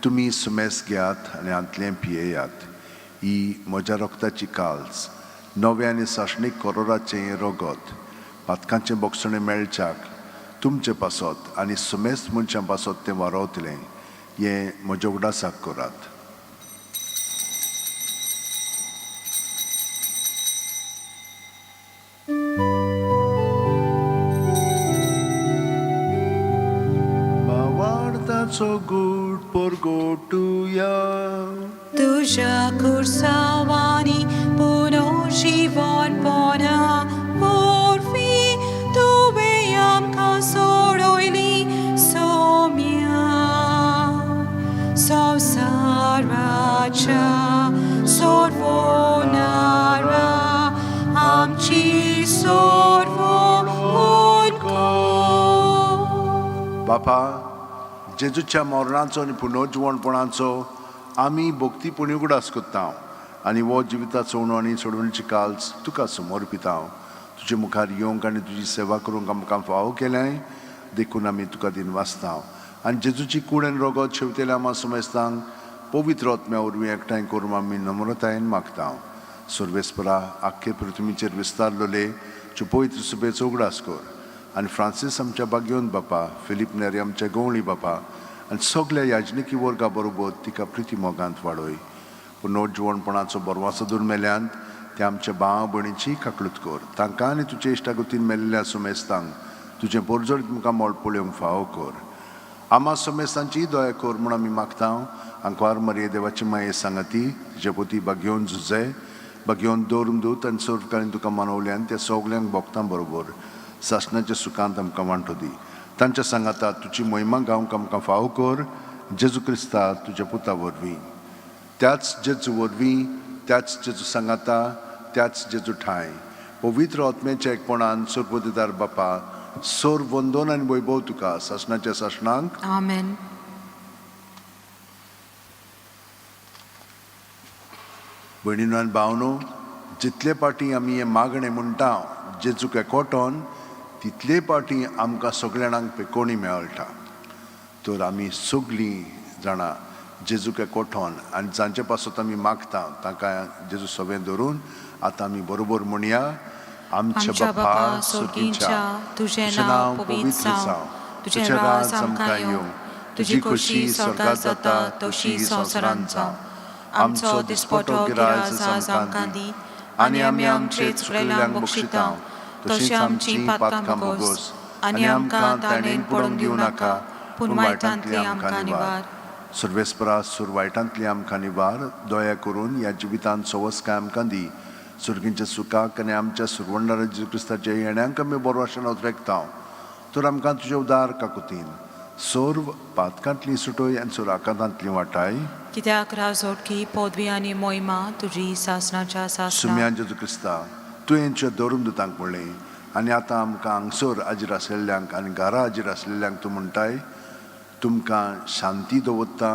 तुमी सुमेस घेयात आनी हांतलें पियेयात, ही म्हज्या रक्ताची काल्स, नव्या आनी सासणीक कोरोराचें रगत, पातकांचें बोगसणें मेळच्याक तुमचे पासत आनी सुमेस्त मनशां पासत तें वारोवतलें. हें म्हज्या उडासाक करात. भावार्थाचो गूट परगोटुया. तुझ्या खुर्सावानी पुनर्जीवनपणा वरवीं तुवें आमकां सोडयली सोम्या. संवसाराच्या सोडवणारा आमची सोडवण कर. बापा, जेजूच्या मरणाचो आनी पुनर्जिवणपणाचो आमी भक्तीपणी उगडास करता आनी हो जिविताचो उणो आनी सोडवणीची काल्स तुका समर्पिता. तुजे मुखार येवंक आनी तुजी सेवा करूंक आमकां फावो केलें देखून आमी तुका दिन वाचता आनी जेजूची कूड आनी रगत शेवतेल्या आमा समेस्तांक पवित्र आत्म्या वरवीं एकठांय करूंक आमी नम्रतायेन मागता. सर्वेस्परा, आख्खे पृथ्वीचेर विस्तारलेले तुजे पवित्र सुबेचो उगडास कर आनी फ्रांसीस आमच्या बागयोन बापा, फिलीप नेरी आमच्या गवळी बापा आनी सगल्या याजनिकी वर्गा बरोबर तिका प्रिती मोगांत वाडय. पुनर्जिवणपणाचो बरवासो दूर मेल्यान ते आमच्या भाव भयणीची काकळूत कर. तांकां आनी तुजे इश्टागतीन मेल्ल्या सुमेस्तांक तुजें पोरजोडीत मुखार मोळ पळोवंक फावो कर. आमा समेस्तांची दया कर म्हूण आमी मागता. आंकवार मरिये देवाची माये सांगाती तुजे पोती बागयोन झुजे बागयोन दवरून दूत आनी सर्वकाळीन तुका मनवल्यान त्या सगल्यांक भोगतां बरोबर सासणाच्या सुखांत आमकां वांटो दी. तांच्या सांगाता तुजी महिमा गावंक आमकां फावो कर, जेजू क्रिस्ता तुज्या पुता वरवीं. त्याच जेजू वरवीं, त्याच जेजू सांगाता, त्याच जेजू ठांय पवित्र आत्म्याच्या एकपणान सर्वदिदार बापा, सोर वंदोन आनी वैभव तुका सासणाच्या सासणांक. आमेन. भयणीनो आनी भावनो, जितले पाटी आमी हें मागणें म्हणटा जेजूक एकवटोन, तितले पाटी आमकां सगल्या जाणांक पेकोणी मेळटा. तर आमी सगलीं जाणां जेजूक एकवटोन आनी जांचे पासत आमी मागता तांकां जेजू सवें धरून आतां आमी बरोबर म्हणया. आमच्या बापा सोर्गींच्या, तुजें नांव पवित्र जावं, तुजें राज आमकां येवं, तुजी खोशी स्वर्गात जाता तशी संवसारांत जावं. आमचो दिसपटो गिराज आज आमकां दी आनी आमी आमचे चुकलेल्यांक बक्षिता तशीच आमची पातकां भोगोस आनी आमकां ताणेन पडूंक दिवं नाका, पूण वायटांतली आमकां निवार. सर्वेस्परा, सुर वायटांतली आमकां निवार. दया करून ह्या जिवितांत सवसकाय आमकां दी. सुर्गींच्या सुखाक आनी आमच्या सुरवंडार जेजू क्रिस्ताच्या येण्यांक आमी बरो आशेन रेगता. तर आमकां तुजे उदार काकुतीन सर्व पातकांतली सुटय आनी सर्व आकांतांतली वाटाय. कित्याक राजोटकी पदवी आनी मोहिमा तुजी सासणाच्या सासणा. सुम्यान जेजू क्रिस्ता, तुवें तुज्या धरून दुतांक म्हणलें आनी आतां आमकां हांगसर हाजीर आसलेल्यांक आनी घरा हाजीर आसलेल्यांक तूं म्हणटाय, तुमकां शांती दवरता,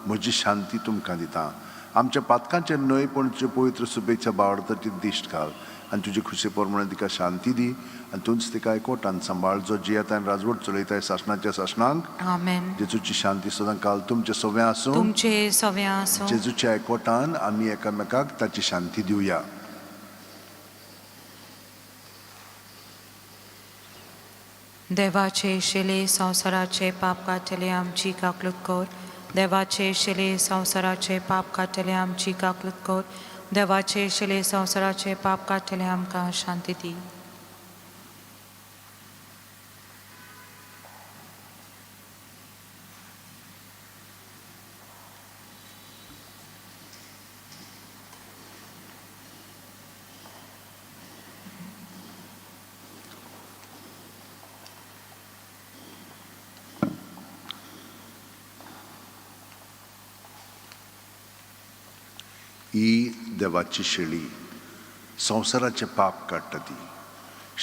म्हजी शांती तुमकां दिता. आमच्या पातकांचेर न्हय पूण तुजे पवित्र शुभेच्छा बावडताची दिश्ट घाल आनी तुजी खुशी प्रमाणे तिका शांती दी आनी तूंच तिका एकवटान सांबाळ, जो जियेता आनी राजवट चलयताय सासणाच्या सासणांक. आमेन. जेजूची शांती सदां काल तुमचे सगळें आसूं. तुमचे सगळें आसूं. जेजूच्या एकवटान आमी एकामेकाक ताची शांती दिवया. देवाचे शिले संवसाराचे पाप काडटले आमची काकलूत कर. देवाचे शिले संवसाराचे पाप काडटले आमची काकलूत कर. देवाचे शिले संवसाराचे पाप काडटले आमकां शांती दी. ही देवाची शेळी संवसाराचें पाप काडटा. ती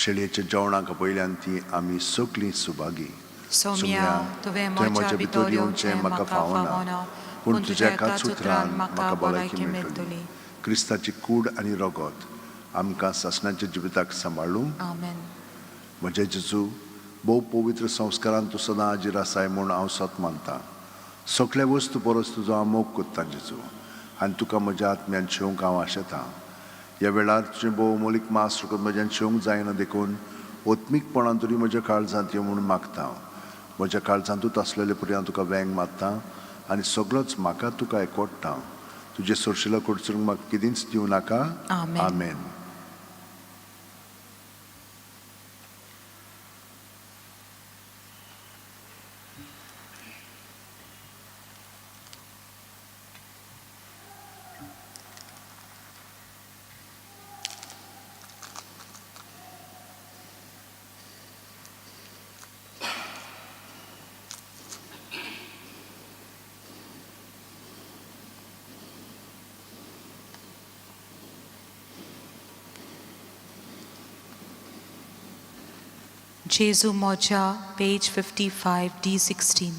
शेळयेच्या जेवणाक पयल्यान ती आमी सगळीं सुभागी. सोम्या, तुवें म्हज्या भितर येवचें म्हाका फावना, पूण तुज्या एकाच उतरान म्हाका भलायकी मेळटली. क्रिस्ताची कूड आनी रगत आमकां सासणाच्या जिविताक सांबाळूं. आमेन. म्हज्या जेजू, भोव पवित्र संस्कारान तूं सदां हाजीर आसाय म्हूण हांव सत मानतां. सगल्या वस्तू परस तुजो हांव मोग कोत्ता जेजू, आनी तुका म्हज्या आत्म्यान शेवंक हांव आशेतां. ह्या वेळार तुजें भोव मोलीक मास रगत म्हज्यान शेवंक जायना, देखून ओत्मीकपणान तरी म्हज्या काळजांत यो म्हूण मागता. म्हज्या काळजांतूच आसलेले परी हांव तुका वेंग मारता आनी सगळोच म्हाका तुका एकवटता. तुजें सोरशिलो कडसून म्हाका कितेंच दिवं नाका. आमेन. आमेन. Jesu Moja, page 55, D16.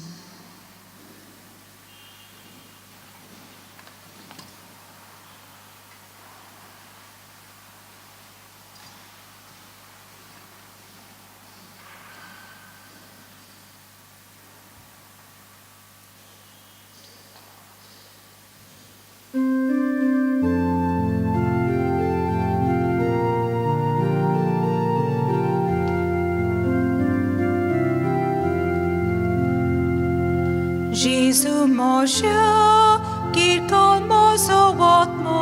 Jesu Moja, kirkon mozo otmo,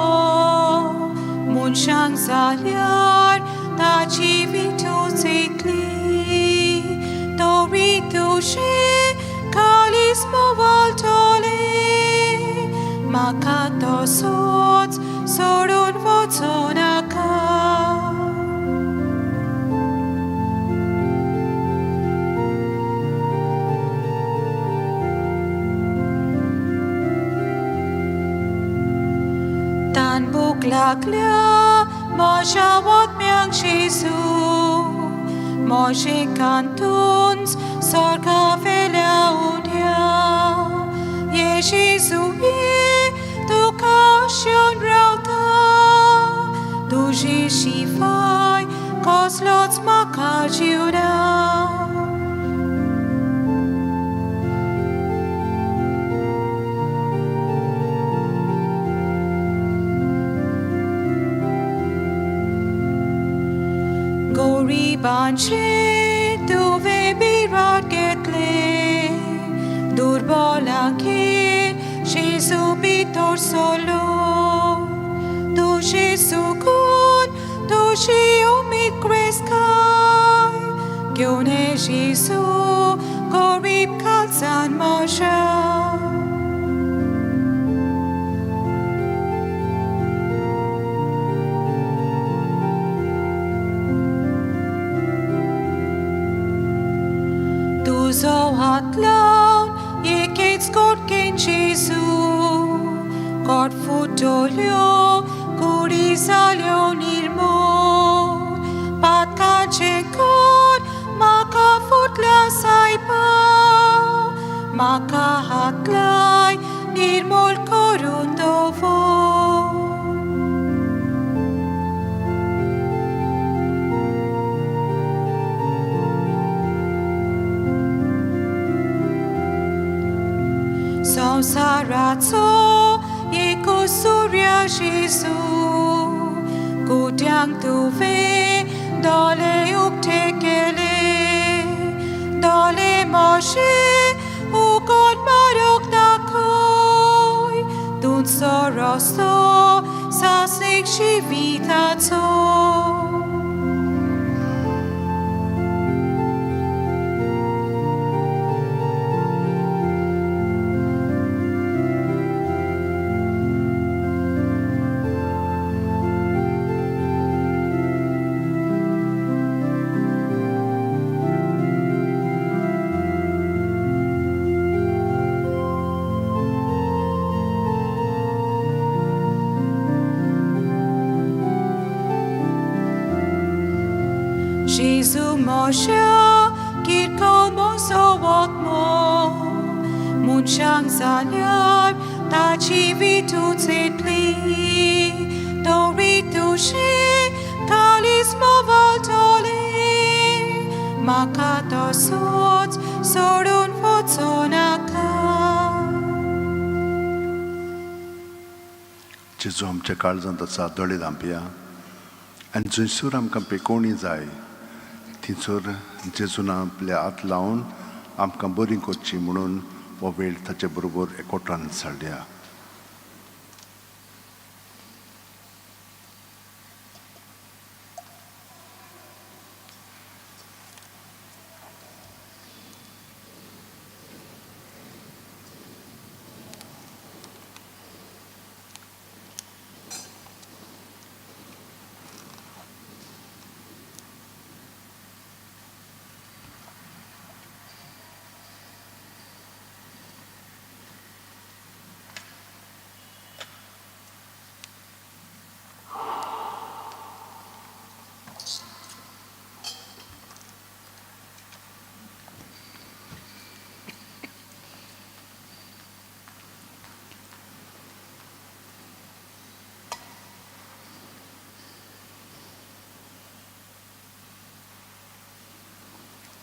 मनशांक जाल्यार ताची विटू चेतली, तरी तुजें कालीस मोवालतलें, म्हाका तसोच सोडून वचूं नाका. तान भूक लागल्या म्हज्या ओतम्यांक जेजू, म्हजे कांतूंच स्वर्गा वेल्या उड्या. ये जेजू ये, तुका आशेवन रावता, तुजी शिवाय कसलोच म्हाका जिवना. गरिबांचे तुवें बिराड घेतलें, दुर्बलांगेर जेजू भितर सरलो. तुजें सुकून तुजी उमेद क्रिस्ताय घेवन ये जेजू गरीब काळजान म्हज्या. तुजो हात लावन एकेच कोटकेन जेजू कोट फुटोल्यो कुडी जाल्यो निर्मूल पातकाचें कोट म्हाका फुटल्या सायबा म्हाका हात लाय निर्मूल करून दवर. संवसाराचो एक सूर्य जेजू कुट्यांक तुवें दोळे उक्ते केले दोळे मोशे उकोट मारूंक दाखय तुमचो रस्तो सासणीक जिविताचो. Jésus moshe kirkol moso wotmo Munchang zalyar tachi vitu zetli Tori tushi kalis movoltoli Makato sots sorun fotsonaka. जेजू आमच्या काळजांत आसा दोळे धांपया आनी जंयसर आमकां पेकोवणी जाय थंयसर जेजून आपले हात लावन आमकां बरी करची म्हणून हो वेळ ताचे बरोबर एकवटान सारया.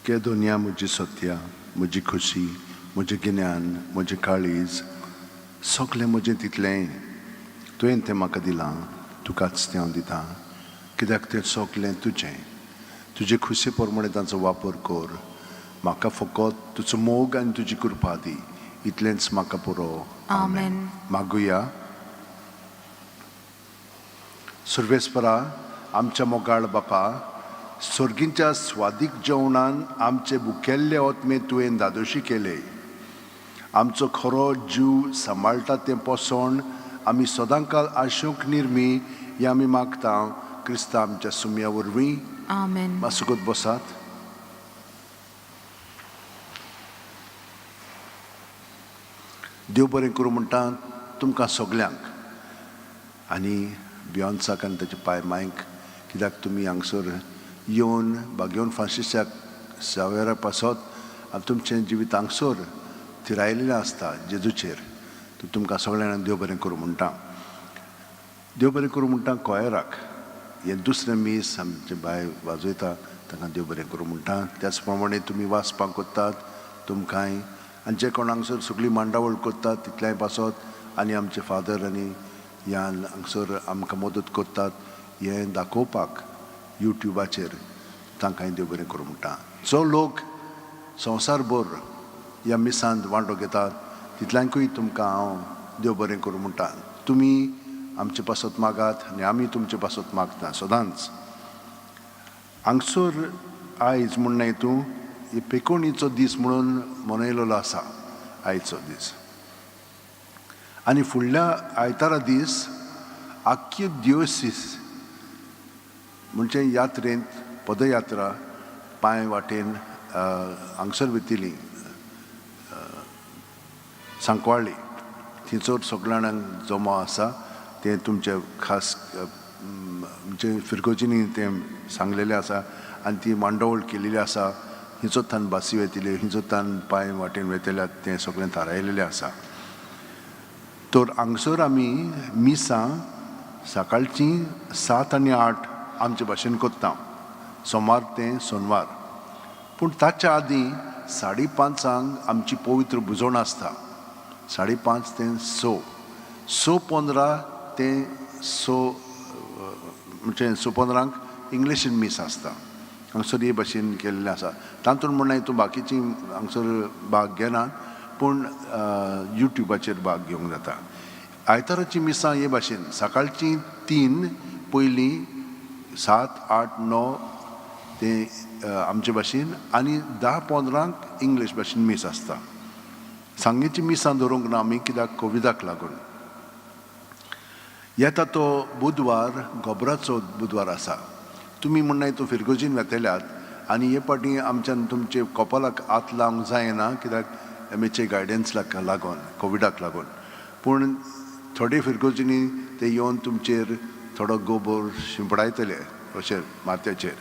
के दुनिया म्हजी सत्या, म्हजी खुशी, म्हजें गिन्यान, म्हजें काळीज, सगळें म्हजें तितलें तुवें तें म्हाका दिलां, तुकाच तें हांव दितां, कित्याक तें सगळें तुजें. तुजे खुशे प्रमाणे तांचो वापर कर. म्हाका फकत तुजो मोग आनी तुजी कृपा दी, इतलेंच म्हाका पुरो. आमेन. मागुया. सर्वेस्परा आमच्या मोगाळ बापा, सर्गींच्या स्वादीक जेवणान आमचे भुकेल्ले ओतमे तुवें दादोशी केले. आमचो खरो जीव सांबाळटा तें पोसण आमी सदांकाल आशूंक निर्मी हें आमी मागता क्रिस्ता आमच्या सुम्या वरवीं. आमेन. मातसो बसात. देव बरें करूं म्हणटा तुमकां सगल्यांक आनी बियोन्साक आनी ताच्या पाय मांयक, कित्याक तुमी हांगसर येवन बागेवन फ्रांसिसाक सावेरा पासत आनी तुमचें जिवीत हांगसर थिरायलेलें आसता जेजूचेर. तर तुमकां सगळ्यांक देव बरें करूं म्हणटा. देव बरें करूं म्हणटा कोयराक. हें दुसरें मीस आमचें बाय वाजयता तांकां देव बरें करूं म्हणटा. त्याच प्रमाणे तुमी वाचपाक करतात तुमकांय आनी जे कोण हांगसर सगळी मांडावळ करतात तितल्याय पासत आनी आमचे फादर आनी ह्यान हांगसर आमकां मदत करतात हें दाखोवपाक युट्युबाचेर तांकांय देव बरें करूं म्हणटा. जो लोक संवसारभर ह्या मिसांत वांटो घेतात तितल्यांकूय तुमकां हांव देव बरें करूं म्हणटा. तुमी आमचे पासत मागात आनी आमी तुमचे पासत मागता सदांच. हांगसर आयज म्हण तूं ही पेकोणीचो दीस म्हणून मनयलेलो आसा आयचो दीस. आनी फुडल्या आयतारा दीस आख्खी दिवसीस म्हणजे यात्रेंत पदयात्रा पांय वाटेन हांगसर वयतली सांकवाळी थंयसर सगळ्या जाणांक जमो आसा. तें तुमचे खास म्हणजे फिरगोजींनी तें सांगलेलें आसा आनी ती मांडावळ केलेली आसा. हिंचोतान बासी वयतली, हिंचोतान पांय वाटेन वयतले, तें सगळें थारायलेलें आसा. तर हांगसर आमी मिसां सकाळचीं 7 आनी 8 आमचे भाशेन करता, सोमार तें सोनवार. पूण ताच्या आदीं 5:30 आमची पवित्र भुजवण आसता. 5:30 ते 6, 6:15 ते 6 म्हणजे 6:15 इंग्लिशीन मीस आसता. हांगसर हे भाशेन केल्लें आसा. तातूंत म्हणल्यार तूं बाकीची हांगसर भाग घेना, पूण युट्युबाचेर भाग घेवंक जाता. आयताराची मिसां हे भाशेन सकाळचीं 3 पयलीं 7, 8, 9 ते आमचे भाशेन आनी 10:15 इंग्लीश भाशेन मीस आसता. सांगेची मिसां दवरूंक ना आमी, कित्याक कोविडाक लागून. येता तो बुधवार गोबराचो बुधवार आसा. तुमी म्हणनाय तूं फिरगोजीन वेतल्यात आनी हे पाटी आमच्यान तुमचे कपालाक हात लावंक जायना, कित्याक एम एच ए गायडन्साक लागून, कोविडाक लागून. पूण थोडे फिरगोजींनी ते येवन तुमचेर थोडो गोबोर शिंपडायतले अशें माथ्याचेर.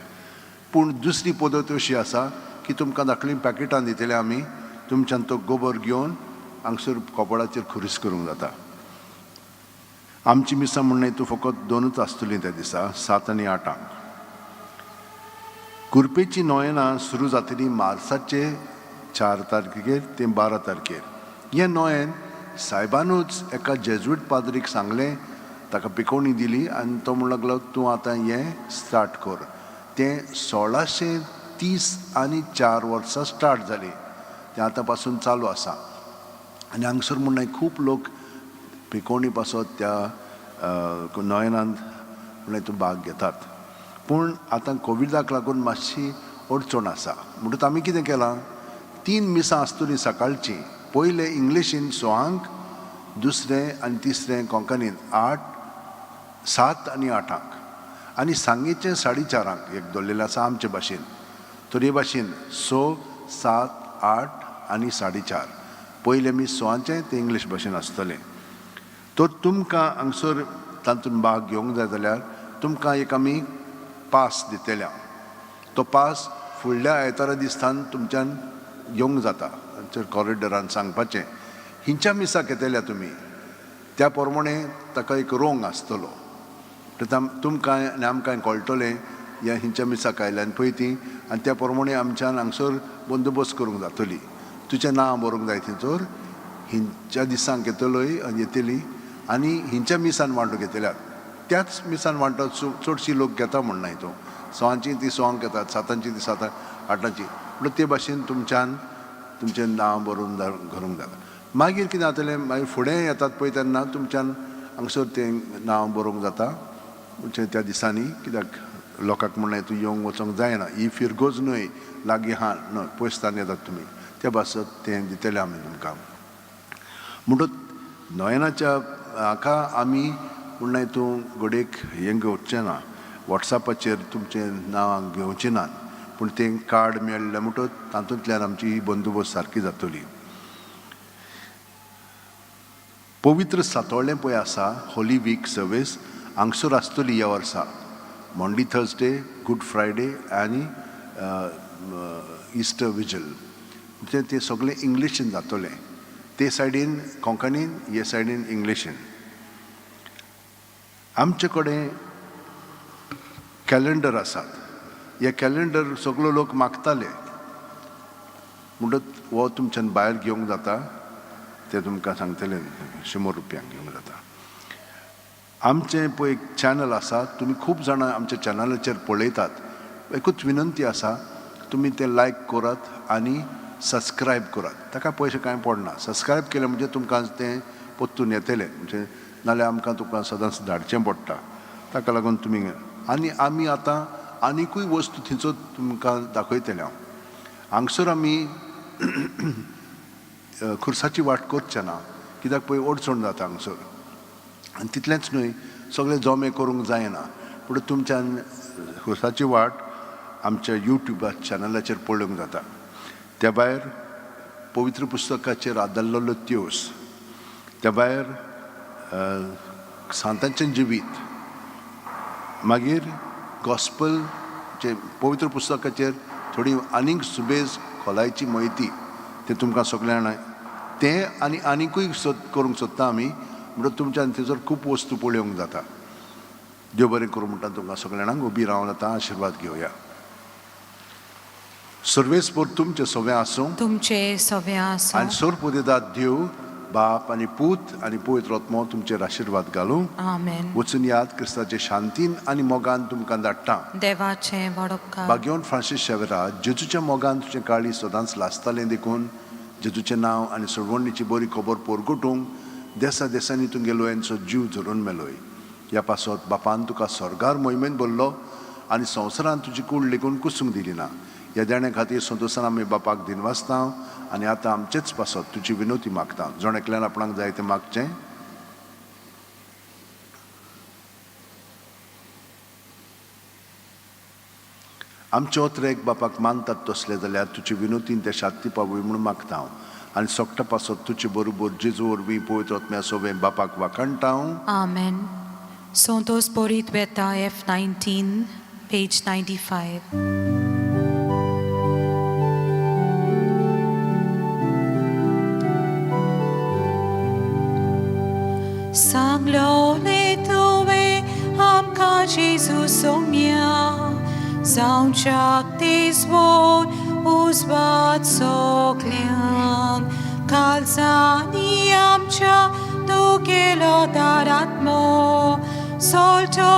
पूण दुसरी पद्दत अशी आसा की तुमकां धाकलीं पॅकेटां दितले आमी, तुमच्यान तो गोबोर घेवन हांगसर कपळाचेर खुरीस करूंक जाता. आमची मिसां म्हणणें तूं फकत 2 आसतलीं त्या दिसा, 7 आनी 8. कुरपेची नोयेनां सुरू जातली मार्साचे 4 तारखेर ते 12 तारखेर. हें नोयेन सायबानूच एका जेजुईट पाद्रीक सांगलें, ताका पिकोवणी दिली आनी तो म्हणूंक लागलो तूं आतां हें स्टार्ट कर. तें 1634 वर्सां स्टार्ट जालें, तें आतां पासून चालू आसा. आनी हांगसर म्हणून खूब लोक पिकोवणी पासत त्या नोयेनांत म्हणल्यार तूं भाग घेतात. पूण आतां कोविडाक लागून मातशी अडचण आसा. म्हणटकच आमी कितें केलां, 3 मिसां आसतलीं सकाळचीं. पयलें इंग्लिशीन 6, दुसरें आनी तिसरें कोंकणीन 8, 7 आनी 8 आनी सांगेचें 4:30 एक दवरलेलें आसा आमचे भाशेन. तर हे भाशेन 6, 7, 8 आनी 4:30. पयलें मीस 6 तें इंग्लीश भाशेन आसतलें. तर तुमकां हांगसर तातूंत भाग घेवंक जाय जाल्यार तुमकां एक आमी पास दितले. तो पास फुडल्या आयतारा दिसान तुमच्यान घेवंक जाता. कॉरिडोरान सांगपाचें हिंच्या मिसाक येतल्या तुमी, त्या प्रमाणे ताका एक रोंग आसतलो. तुमकां आनी आमकां कळटलें ह्या हिंच्या मिसाक आयल्यान पळय ती, आनी त्या प्रमाणे आमच्यान हांगसर बंदोबस्त करूंक जातली. तुजें नांव बरोवंक जाय थंयसर, हिंच्या दिसांक येतलोय आनी येतली आनी हिंच्या मिसान वांटो घेतल्यात. त्याच मिसान वांटो चडशी लोक घेता म्हण न्हय तूं, 6 ती 6 घेतात, 7 ती 7, 8. म्हणटा ते भाशेन तुमच्यान तुमचें नांव बरोवन घालूंक जाता. मागीर कितें जातलें, मागीर फुडें येतात पळय तेन्ना तुमच्यान हांगसर तें नांव बरोवंक जाता म्हणजे त्या दिसांनी, कित्याक लोकांक म्हणलें तूं येवंक वचोंक जायना, ही फिरगोज न्हय लागीं आहा न्हय, पयसतान येतात तुमी, त्या पासत तें दितलें आमी तुमकां. म्हणटच नोयनाच्या हाका आमी म्हणलें तूं घडयेक हें घेवचें ना, वॉट्सॅपाचेर तुमचें नांव घेवचें नात, पूण तें कार्ड मेळ्ळें म्हणटच तातूंतल्यान आमची ही बंदोबस्त सारकी जातली. पवित्र सातोळें पळय आसा, होली वीक सर्वीस हांगसर आसतली ह्या वर्सा, मॉन्डी थर्सडे, गूड फ्रायडे आनी इस्टर विजल. म्हणजे तें सगळें इंग्लिशीन जातलें, ते सायडीन कोंकणीन, हे सायडीन इंग्लिशीन. आमचे कडेन कॅलेंडर आसात. हे कॅलेंडर सगलो लोक मागताले, म्हणटच हो तुमच्यान भायर घेवंक जाता, ते तुमकां सांगतले 100 रुपयांक घेवंक जाता. आमचें पळय एक चॅनल आसा, तुमी खूब जाणां आमच्या चॅनलाचेर पळयतात. एकूच विनंती आसा, तुमी तें लायक करात आनी सबस्क्रायब करात. ताका पयशे कांय पडना. सबस्क्रायब केलें म्हणजे तुमकां तें परतून येतलें, म्हणजे नाल्यार आमकां तुमकां सदांच धाडचें पडटा. ताका लागून तुमी आनी आमी आतां आनिकूय वस्तू थंयचो तुमकां दाखयतले. हांव हांगसर आमी खुर्साची वाट करचे ना, कित्याक पळय अडचण जाता हांगसर. आनी तितलेंच न्हय, सगळे जमे करूंक जायना, पूण तुमच्यान खुर्साची वाट आमच्या युट्यूबा चॅनलाचेर पळोवंक जाता. त्या भायर पवित्र पुस्तकाचेर आदारलेलो त्योस, त्या भायर सांतांचें जिवीत, मागीर गॉस्पल जे पवित्र पुस्तकाचेर थोडी आनीक सुबेज खोलायची म्हायती ते तुमकां सगळ्यांक तें आनी आनिकूय सोद करूंक सोदता आमी. म्हणटच तुमच्यान थंयसर खूब वस्तू पळोवंक जाता. देव बरें करूं म्हणटा तुमकां सगळ्यांक. उबी रावन आतां आशिर्वाद घेवया. सर्वेस्पर तुमचें सगळें आसूं. तुमचे सगळें आसूं. आनी सोरपुदेदात देव बाप आनी पूत आनी पवित्र आत्मो तुमचेर आशिर्वाद घालूं. आमेन. वचून याद क्रिस्ताचे शांतीन आनी मोगान तुमकां धाडटा. देवाचें वडपकार. भाग्यवंत फ्रांसीस शेवरा, जेजूच्या मोगान तुजें काळी सदांच लासतालें देखून जेजूचें नांव आनी सोडवणीची बरी खबर पोरगोटूंक देसा देसांनी तूं गेलो यांचो जीव झरून मेलोय. ह्या पासत बापान तुका स्वर्गार मोहिमेन भरलो आनी संवसारान तुजी कूड लेगून कुसूंक दिली ना. ह्या देण्या खातीर संतोशान आमी बापाक दिनवासता आनी आतां आमचेच पासत तुजी विनवती मागता. जण एकल्यान आपणाक जाय तें मागचें. आमचे ओत्रेक बापाक मानतात तसले जाल्यार तुजे विनोतीन ते शांती पावय म्हणून मागता हांव आनी सोगटा पासत तुजे बरोबर जेजू वरवीं पवित्र आत्म्या सोबें बापाक वाखाणटा हांव. आमेन. सोंतोस बोरीत वेता F19, page 95. सांगलोले तुवें आमकां जेजू सोम्या, जावच्याक तेजवोन उजवात सगल्यांक, कालजांनी आमच्या तूं गेलो दारात्मो सोलटो